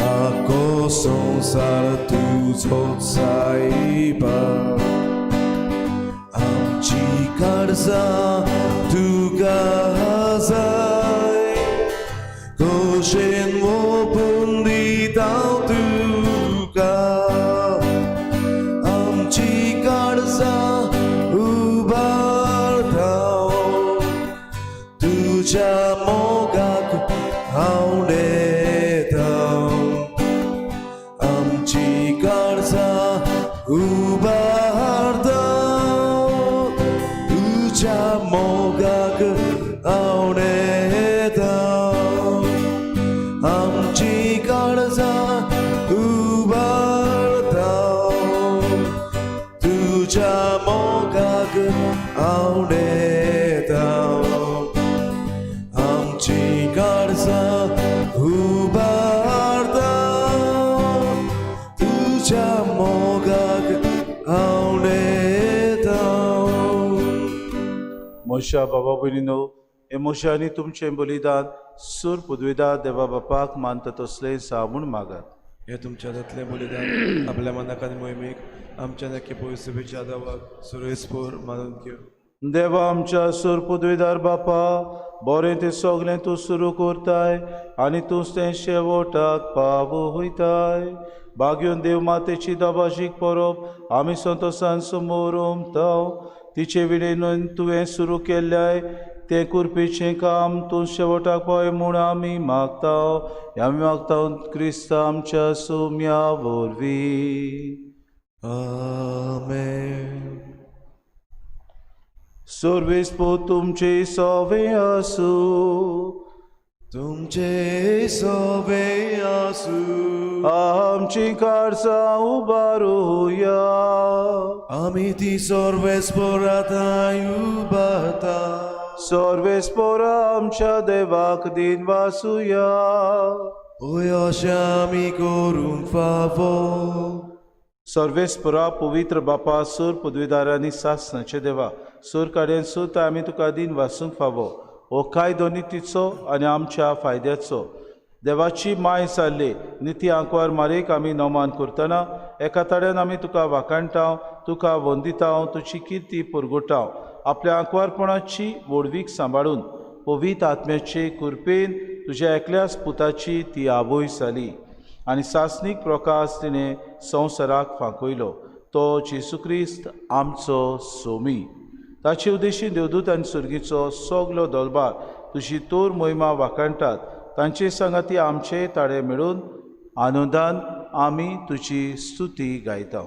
आखो संवसार तुजो सायबा. आमची काळजां तुका जाय खोशेन ओपून दिता तुका. आमची काळजां उबारता तुझ्या मोगाक आवडेता. आमची काळजां उबारता तुझ्या मोगाक आवडेता. आमची काळजां उबारता तुझ्या मोगाक आवडेता. आमची काळजां उबारता तुझ्या मोगाक आवडेता. मोशा बाबा भयणीनो, हे मोशा आनी तुमचें बलिदान सूर पुदविदा देवा बापाक मानता तसलें जावं म्हूण मागात. हे तुमच्या हातांतलें बलिदान आपल्या मनाक आनी मोहिमेक आमच्या नक्की पवित्र सभेच्या आदावाक सुरयस्पूर मानून घेव. देवा आमच्या सूर पुदवीदार बापा, बरें तें सगळें तूं सुरू करताय आनी तूंच तें शेवटाक पावयताय. भाग्योन देव मातेची दबाजीक परब आमी संतोसान समोर उमताव. तिचे विणेन तुवें सुरू केल्ल्याय तें कुरपेचें काम तूं शेवटाक पावय म्हूण आमी मागता. आमी मागता क्रिस्ता आमच्या सुम्या वरवीं. आमेन. सर्वेस्पोर तुमचे सवे आसूं. तुमचे सवे आसूं. आमची काळजां उबारुया. आमी ती सर्वेस्पोराताय उबारता. सर्वेस्पोरा आमच्या देवाक दिन वासुया. ओय अशें आमी करूंक फावो. सर्वेस्पोरा पवित्र बापा, सूर पदवीदारांनी सासणाचे देवा, सूर काड्यान सुत आमी तुका दिन वासूंक फावो. हो कायदो नितीचो आनी आमच्या फायद्याचो. देवाची माय जाल्ली निती आंकवार मारीक आमी नमान करतना एका ताड्यान आमी तुका वाखाणटाव, तुका वंदिताव, तुजी किर्ती पुरगुटाव. आपल्या आंकवारपणाची व्हडवीक सांबाळून पवित्र आत्म्याचे कृपेन तुज्या एकल्याच पुताची ती आवय जाली आनी सासणीक प्रकाश तिणें संवसाराक फांकयलो. तो जेजू क्रिस्त आमचो सोमी. ताचे उद्देशीन देवदूत आनी सुर्गीचो सगलो दलबार तुजी तोर मोहिमा वाखाणटात. तांचे सांगाती आमचे ताळे मेळून आनंदान आमी तुजी स्तुती गायता.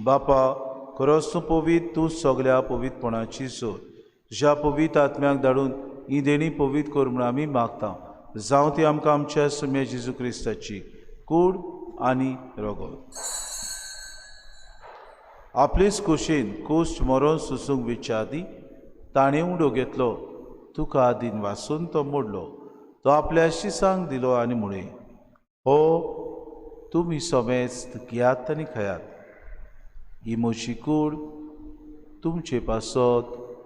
बापा, खरोच तूं पवित्र, तूं सगल्या पवित्रपणाची जोर. तुज्या पवित्र आत्म्याक धाडून ही देणी पवित्र कर म्हूण आमी मागता. जावं ती आमकां आमच्या सुम्या जेजू क्रिस्ताची कूड आनी रगत. आपलेच कुशीन कुश्ट मरोन सोसूंक विच्या आदी ताणें उडो घेतलो, तुका दिन वासून तो मोडलो. तो आपल्या शिसांक दिलो आनी म्हळें, हो तुमी समेस्त घेयात आनी खायात. ही म्हजी कूड तुमचे पासत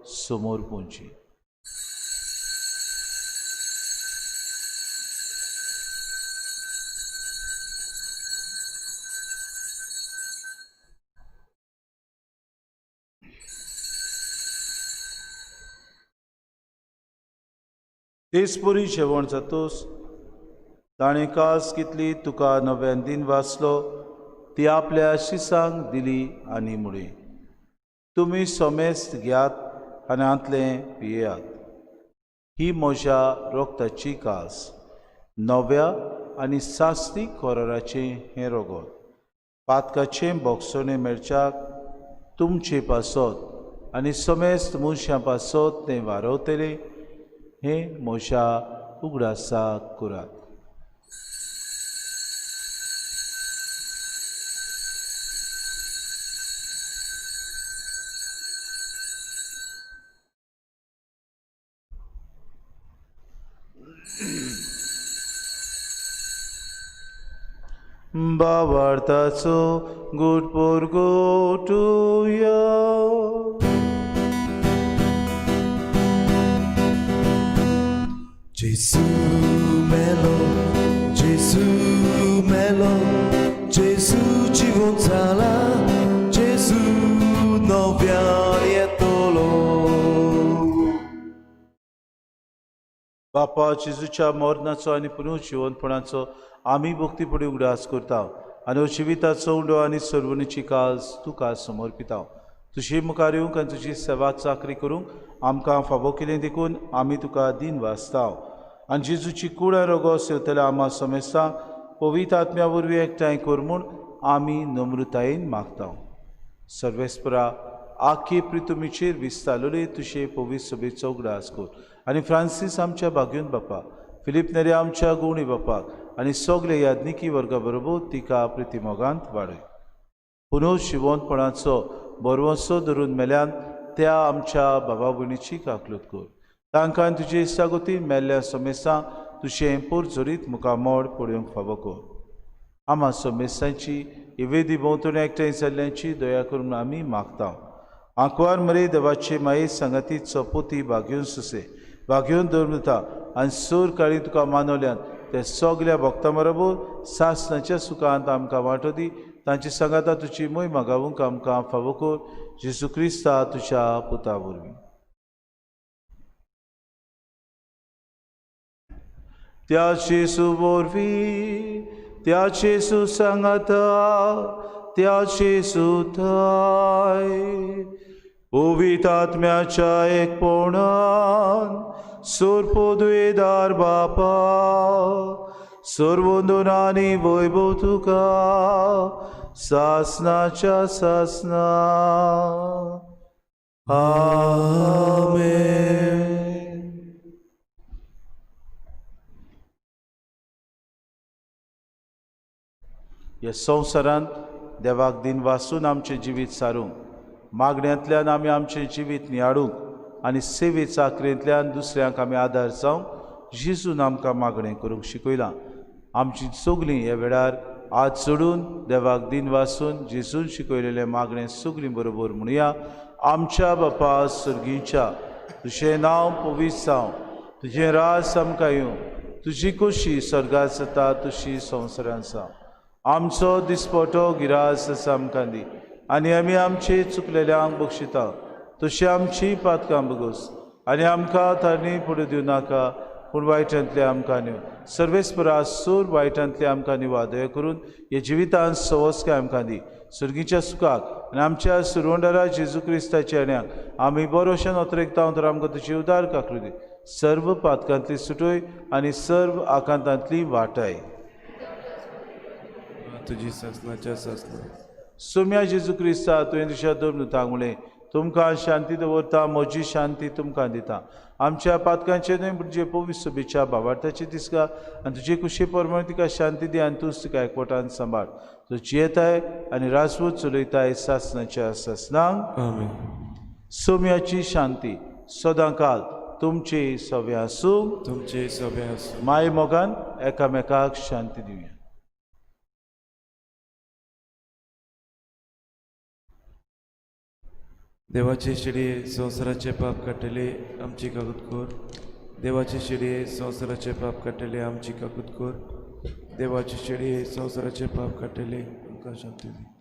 समोर पोवची. तेच परी जेवण जातोस ताणें कास कितली तुका नव्यान दिन वाचलो, ती आपल्या शिसांक दिली आनी म्हळें, तुमी समेस्त घेयात आनी हांतलें पियेयात. ही म्हज्या रगताची कास, नव्या आनी सास्तीक कराराचें हें रगत. पातकाचें बोगसणें मेळच्याक तुमचे पासत आनी समेस्त मनशां पासत तें वारवतलें. हें म्हज्या उगडासाक करात. बाबार्थाचो गुड पोरगोटुया. जेजू बापा, जेजूच्या मरणाचो आनी पुनर्जिवनपणाचो आमी भक्तीपणी उगडास करता आनी हो जिविताचो उंडो आनी सर्वणीची काज तुका समर्पिता. तुजी मुखार येवंक आनी तुजी सेवा चाकरी करूंक आमकां फावो केली देखून आमी तुका दिन वाचता. आनी जेजूची कूड आनी रोगो सेवतल्या आमा समेस्तांक पवित्र आत्म्या वरवीं एकठांय कर म्हूण आमी नम्रतायेन मागता. सर्वेस्परा, आखी प्रितुमीचेर विस्तारलेली तुजे पवित्र सभेचो उगडास कर आनी फ्रांसीस आमच्या भाग्यून बापा, फिलीप नेरी आमच्या गुणी बापाक आनी सगळे याज्ञिकी वर्गा बरोबर तिका प्रितिमोगांत वाडय. पुनर्जिवंतपणाचो बरवसो धरून मेल्यान त्या आमच्या बाबा भयणीची काकलूत कर. तांकां तुजे इश्टागतीन मेल्ल्या समेस्तांक तुजें पोरजोरीत मुखामोड पळोवंक फावो कर. आमा समेस्तांची इवेदी भोंवतणी एकठांय जाल्ल्यांची दया करून आमी मागता. आंकवार मरे देवाचे माये सांगाती चपोती भाग्योन सुसे भाग्योन दवरता आनी सूर काळी तुका मानवल्यान ते सगल्या भक्तां बरोबर सासणाच्या सुखांत आमकां वांटो दी. तांची सांगाता तुजी मोय मागावूंक आमकां फावो कर. जेजू क्रिस्ता तुज्या पुता वरवीं. त्या जेजू वरवीं, त्या जेजू सांगाता, त्या जेजू थाय पवित्र आत्म्याच्या एकपणान सोरपोदुयेदार बापा, सर्वंदून आनी वैभव तुका सासनाच्या सासना. आमेन. ह्या संवसारांत देवाक दिन वासून आमचें जिवीत सारूंक, मागण्यांतल्यान आमी आमचें जिवीत नियाळूंक आनी सेवे चाकरेंतल्यान दुसऱ्यांक आमी आदार जावंक जेजून आमकां मागणें करूंक शिकयलां. आमची सगलीं ह्या वेळार आज सोडून देवाक दिन वासून जेजून शिकयलेलें मागणें सगलीं बरोबर म्हणुया. आमच्या बापा सर्गीच्या, तुजें नांव पवित्र जावं, तुजें राज आमकां येवं, तुजी खोशी स्वर्गात जाता तशी संवसारांत जावं. आमचो दिसपटो गिरास आमकां दी आनी आमी आमचे चुकलेल्यांक बक्षिता तशी आमची पातकां बगोस आनी आमकां तांणी पडूं दिवं नाका, पूण वायटांतले आमकां न्हय. सर्वेस्परा सूर वायटांतले आमकां न्हय वादय करून ह्या जिवितांत सवस्काय आमकां दी. सर्गीच्या सुखाक आनी आमच्या सुरवंडरा जेजू क्रिस्ताच्या येण्याक आमी बरोशेन अतरेकता तर आमकां तुजी उदार काकरू दी. सर्व पातकांतली सुटय आनी सर्व आकांतांतली वाटाय. तुजी सासनाच्या सासना. सोम्या जेजू क्रिस्ता, तुवें तुज्या दोन म्हणलें, तुमकां शांती दवरता, म्हजी शांती तुमकां दिता. आमच्या पातकांचे न्हय पूण जे पवित्र सभेच्या भावार्थाची दिसका आनी तुजे कुशी प्रमाणे तिका शांती दी आनी तूंच तिका एकवटान सांबाळ. तूं जियेताय आनी राजवट चलयताय सासनाच्या सासनांक. आमेन. सोम्याची शांती सदांकाल तुमचे सगळे आसूं. तुमचे सगळे आसूं. माय मोगान एकामेकाक शांती दिवया. देवाचे शिडये संवसाराचे पाप काडटले आमची काकूत कर. देवाचे शिडये संवसाराचे पाप काडटले आमची काकूत कर. देवाचे शिडये संवसाराचे पाप काडटले आमकां शांती दी.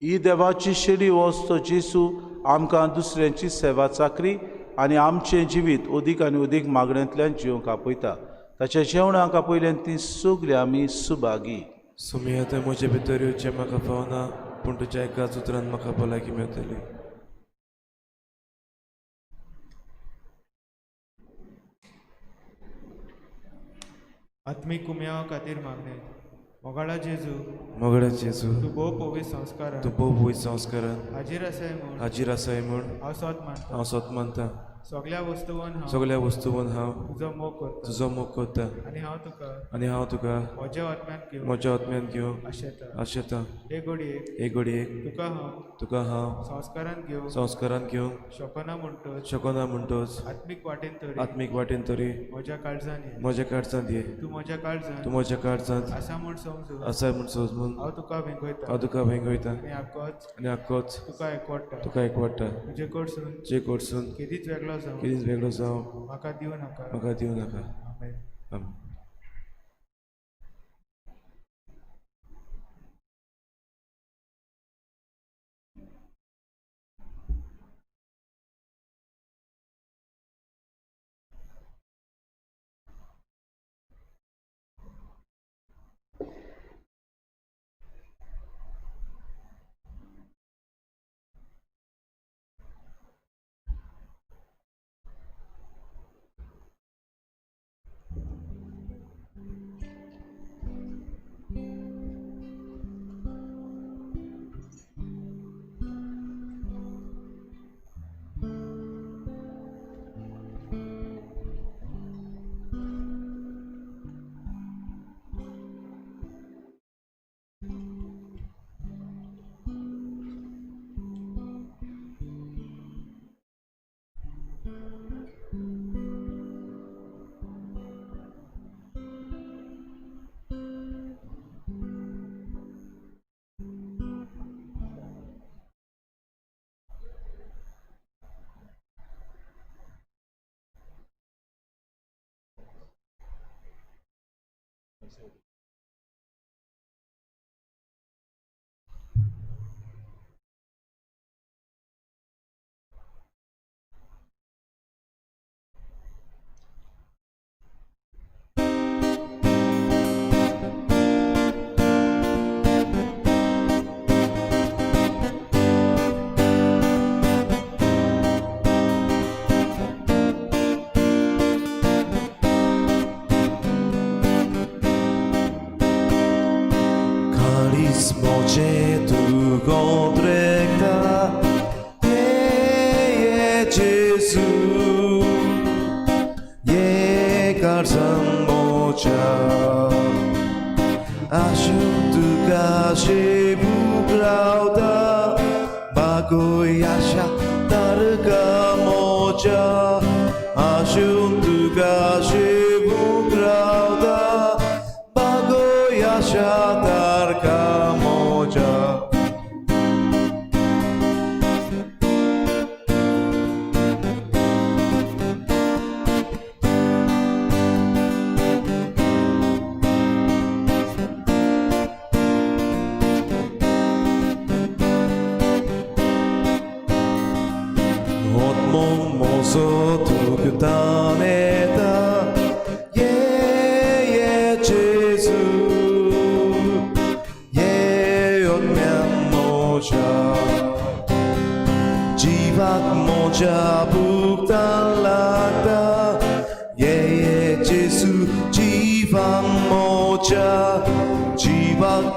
ही देवाची शेडी वस्त जेजू आमकां दुसऱ्यांची सेवा चाकरी आनी आमचें जिवीत अदीक आनी अदीक मागण्यांतल्यान जिवंक आपयता. ताच्या जेवणाक आपयल्यान ती सगळीं आमी सुभागी. सुमी आतां म्हजे भितर येवचें म्हाका फावना, पूण तुज्या एकाच उतरान म्हाका भलायकी मेळटली. आत्मीक कुम्यांव खातीर मागणें. मोगाळा जेजू, मोगडा जेजू, तूं भोव पवित्र संस्कारान तूं भोव पवित्र संस्कारान हाजीर आसाय म्हूण हाजीर आसाय म्हूण हांव सोद मानता. हांव सोद मानता. सगळ्या वस्तूंन हांव सगळ्या वस्तून हांव तुजो मोग करता तुजो मोग करता आनी हांव तुका आनी हांव तुका म्हज्या आत्म्यान घेवन म्हज्या आत्म्यान घेवंक आशेता. आशेता. हे घडयेक हे घडयेक तुका हांव तुका हांव संस्कारान घेवंक संस्कारान घेवंक शकना म्हणटच शकना म्हणटच आत्मीक वाटेन तरी आत्मीक वाटेन तरी म्हज्या काळजान ये. म्हज्या काळजांत ये. तूं म्हज्या काळजान तूं म्हज्या काळजांत आसा म्हूण समजून आसा म्हूण समजून हांव तुका वेंगयता हांव तुका वेंगयता आनी आक्कोच आनी आक्कोच तुका एकवडटा. तुका एकवडटा. तुजे कडसून तुजे कडसून केदीच वेगळो जावं केदीच वेगळो जावं म्हाका दिवं नाका. म्हाका दिवं नाका. आमेन. आमेन. Moche tu contrecta, ye Jesu, ye karzan mocha, ashun tu kashe buklauta, bago yasha tarka mocha, ashun tu kashe buklauta, bago yasha tarka mocha.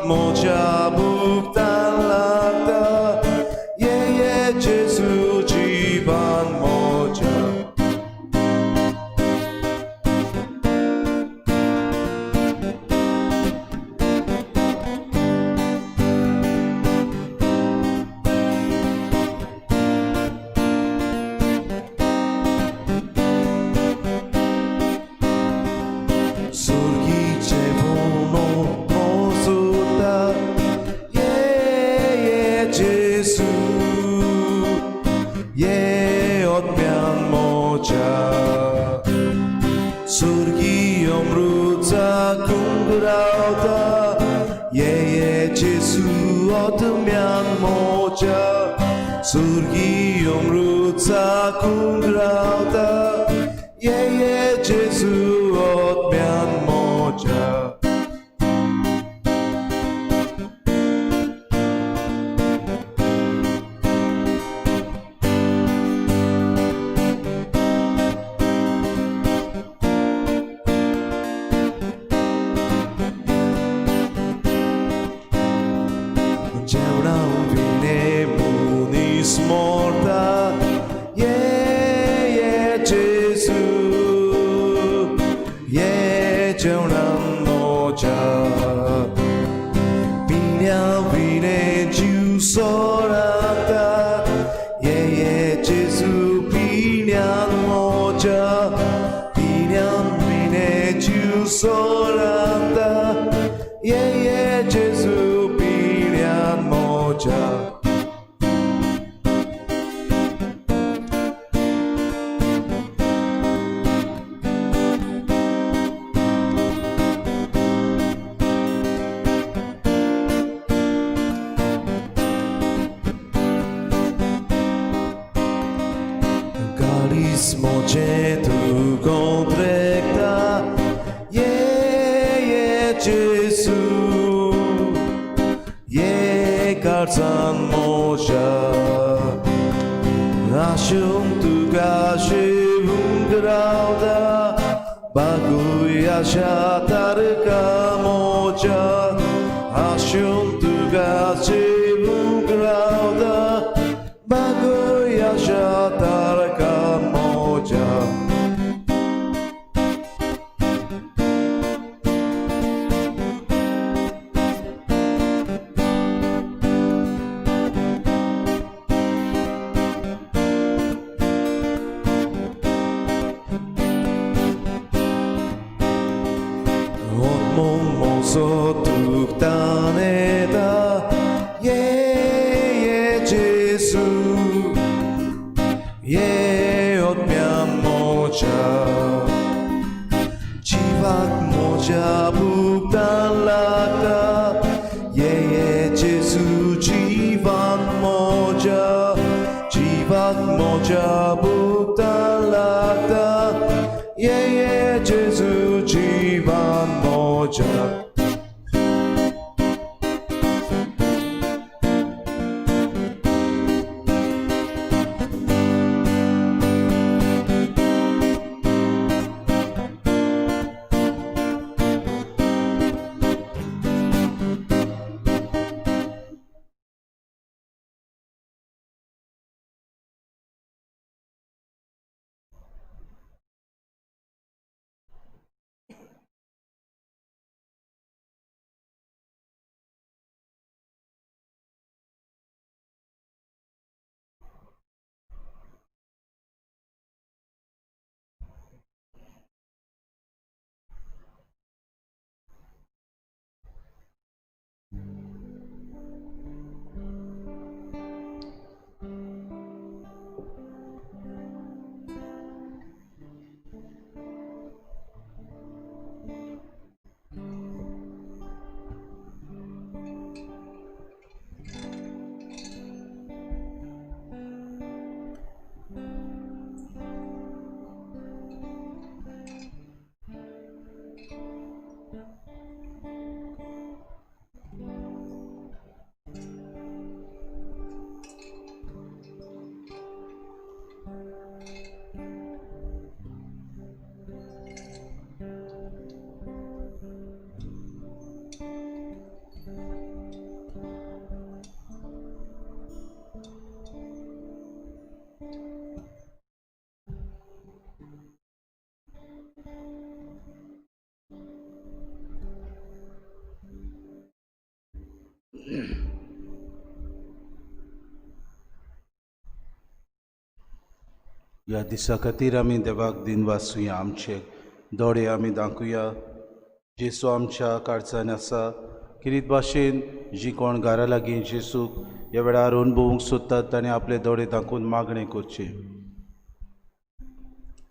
Moja buktan lagta, ye ye Jesu jivan moja. Surgi cevono mosuta, ye ye Jesu, ye otmian moja. Surgi omrutza kungrauta, ye ye Jesu otmian moja. Surgi omrutza kungrauta, ye ye Jesu otmian moja. C'è una vine munis morta, ye ye सोरांता ये ये जेजू पिण्यान मोजा. Kalis moje tu kontrekta, ye ye Jesu, ye karsan moja. Ashum tu gashivum grauda, baguy ashatar kamoja. Ashum tu gashivum grauda, baguy ashatar kamoja. Tuktaneta, ye ye Jesu, ye otmyan moja, jivak moja buktan laka, ye ye Jesu jivak moja buktan laka, ye ye Jesu jivan moja. ह्या दिसा खातीर आमी देवाक दिनवासुया, आमचे दोळे आमी दाखुया. जेसू आमच्या काळजान आसा. किरीत भाशेन जी कोण घरा लागीं जेसूक ह्या वेळार अणभवूंक सोदतात ताणें आपले दोळे दाखोवन मागणें करचें.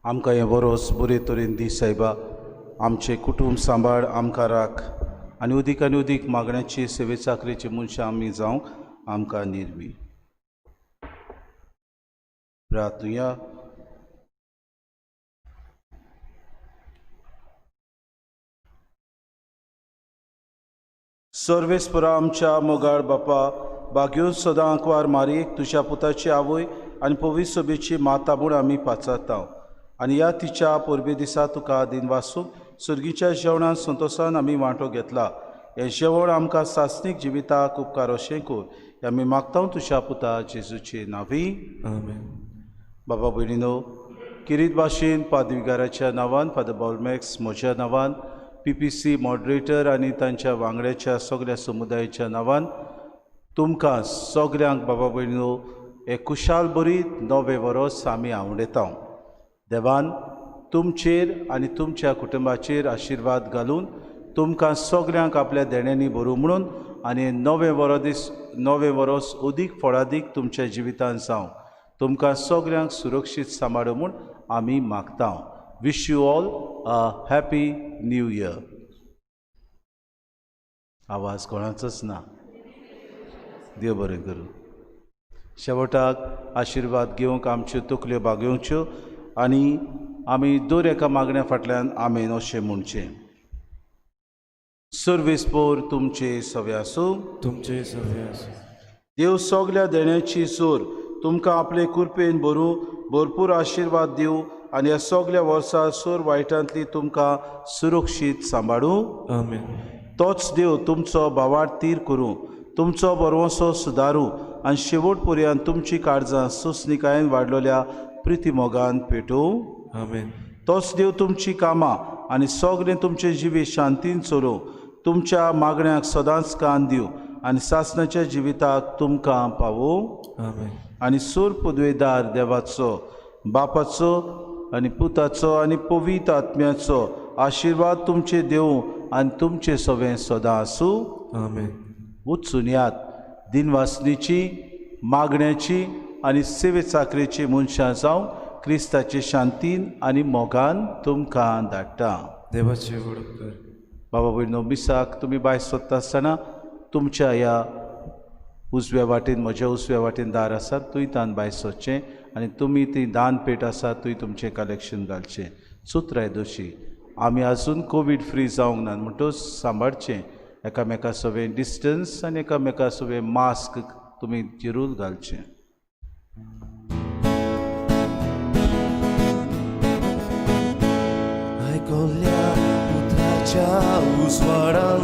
आमकां हें वरोस बरे तरेन दी सायबा, आमचें कुटूंब सांबाळ, आमकां राख आनी उदीक आनी उदीक मागण्याची सेवे चाकरेची मनशां आमी जावंक आमकां निर्वी. प्रार्थुया. सर्वेस्परा आमच्या मोगाळ बापा, बागेवन सदां आंकवार मारयेक तुज्या पुताची आवय आनी पवित्र सोबेची माता म्हूण आमी पाचारता आनी ह्या तिच्या परबे दिसा तुका दिनवासूंक सुर्गीच्या जेवणान संतोसान आमी वांटो घेतला. हें जेवण आमकां सासणीक जिविताक उपकार अशें कर हें आमी मागता तुज्या पुता जेजूचे नांवी. आमेन. बाबा भयणीनो, किरीत भाशेन पादविगाराच्या नांवान, फादर बॉलमॅक्स म्हज्या नांवान, PPC moderator आनी तांच्या वांगड्याच्या सगळ्या समुदायाच्या नांवान तुमकां सगळ्यांक बाबा भयणीनो एक कुशाल बरी नवें वरोस आमी आवडयता. देवान तुमचेर आनी तुमच्या कुटुंबाचेर आशिर्वाद घालून तुमकां सगल्यांक आपल्या देण्यांनी भरूं म्हणून आनी नवें वरो दीस नवें वरोस अदीक फळादीक तुमच्या जिवितांत जावं. तुमकां सगल्यांक सुरक्षीत सांबाळूं म्हूण आमी मागता. Wish you all a happy new year. आवाज कोणाचोच ना. देव बरें करूं. शेवटाक आशिर्वाद घेवंक आमच्यो तकल्यो बागेवच्यो आनी आमी दर एका मागण्या फाटल्यान आमेन अशें म्हणचें. सर्वेस्पोर तुमचे सवे आसूं. तुमचे सवे आसूं. देव सगल्या देण्याची जोर तुमकां आपले कृपेन भरूं, भरपूर आशिर्वाद दिवं आनी ह्या सगल्या वर्सा सोर वायटांतली तुमकां सुरक्षीत सांबाळूं. आमेन. तोच देव तुमचो भावार्थ तीर करूं, तुमचो बरवसो सुदारूं आनी शेवट पर्यंत तुमची काळजां सोंसणिकायेन वाडलोल्या प्रिती मोगान पेटोवं. आमेन. तोच देव तुमची कामां आनी सगळें तुमचें जिवीत शांतीन चलोवं, तुमच्या मागण्याक सदांच कान दिवं आनी सासणाच्या जिविताक तुमकां पावोवं. आमेन. आनी सूर पदवेदार देवाचो, बापाचो आनी पुताचो आनी पवित्र आत्म्याचो आशिर्वाद तुमचे देवूं आनी तुमचे सवें सदां आसूं. आमेन. वचून यात दिनवासनीची, मागण्याची आनी सेवे चाकरेची मनशां जावं क्रिस्ताचे शांतीन आनी मोगान तुमकां धाडटा. देवाचे व्हड उपकार. बाबा भयणो, मिसाक तुमी भायर सोदता आसतना तुमच्या ह्या उजव्या वाटेन, म्हज्या उजव्या वाटेन दार आसा, थंय तान भायर सोदचें आनी तुमी ती दानपेट आसा थंय तुमचें कलेक्शन घालचें. चुत्राय दोशी आमी आजून कोवीड फ्री जावंक ना म्हणटकच सांबाळचें. एकामेका सवें डिस्टन्स आनी एकामेका सवें मास्क तुमी जरूर घालचें. आयकल्या उतराच्या उजवाडान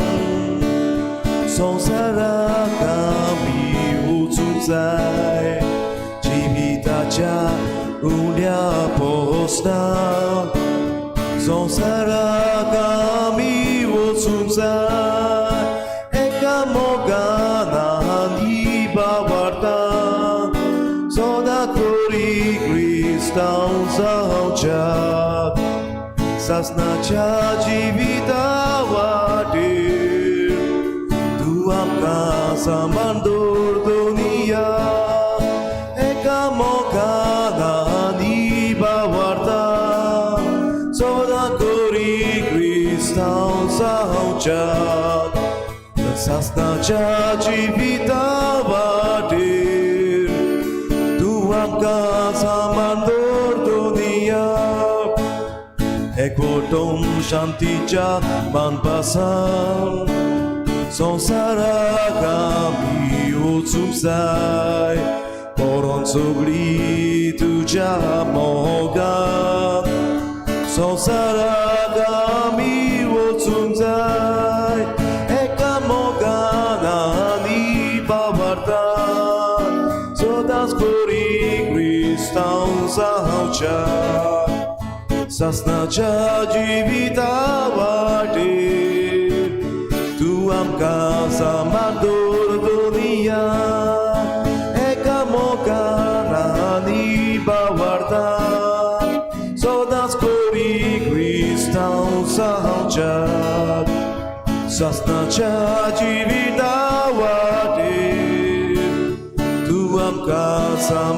संवसाराक आमी वचूंक जाय, जिविताच्या उण्या पोसना संवसाराक आमी वचूंक जाय. एका मोगान आनी बाबार्तान सदां करी क्रिस्तांव जावच्याक सासणाच्या जिविता वाटेर तूं आमकां सांबाळ दवर दुनिया. एका मोगान आनी बाबार्तान सदां करी क्रिस्तांव जावच्याक सासणाच्या जिविता वाटेर तूं आमकां सांबाळ दवर दुनिया. एकवटून शांतीच्या बांदपासान संवसाराक आमी वचूंक जाय, पोरोन सगळी तुज्या मोगान संवसाराक आमी वचूंक जाय. एका मोगान आनी बाबार्तान सदांच करी क्रिस्तांव जावच्याक सासणाच्या जिविता वाटेर तूं आमकां सांबाळ दवर दुनिया. एका मोगान आनी बाबार्तान सदांच करी क्रिस्तांव जावच्याक सासणाच्या जिविता वाटेर तूं आमकां सांबाळ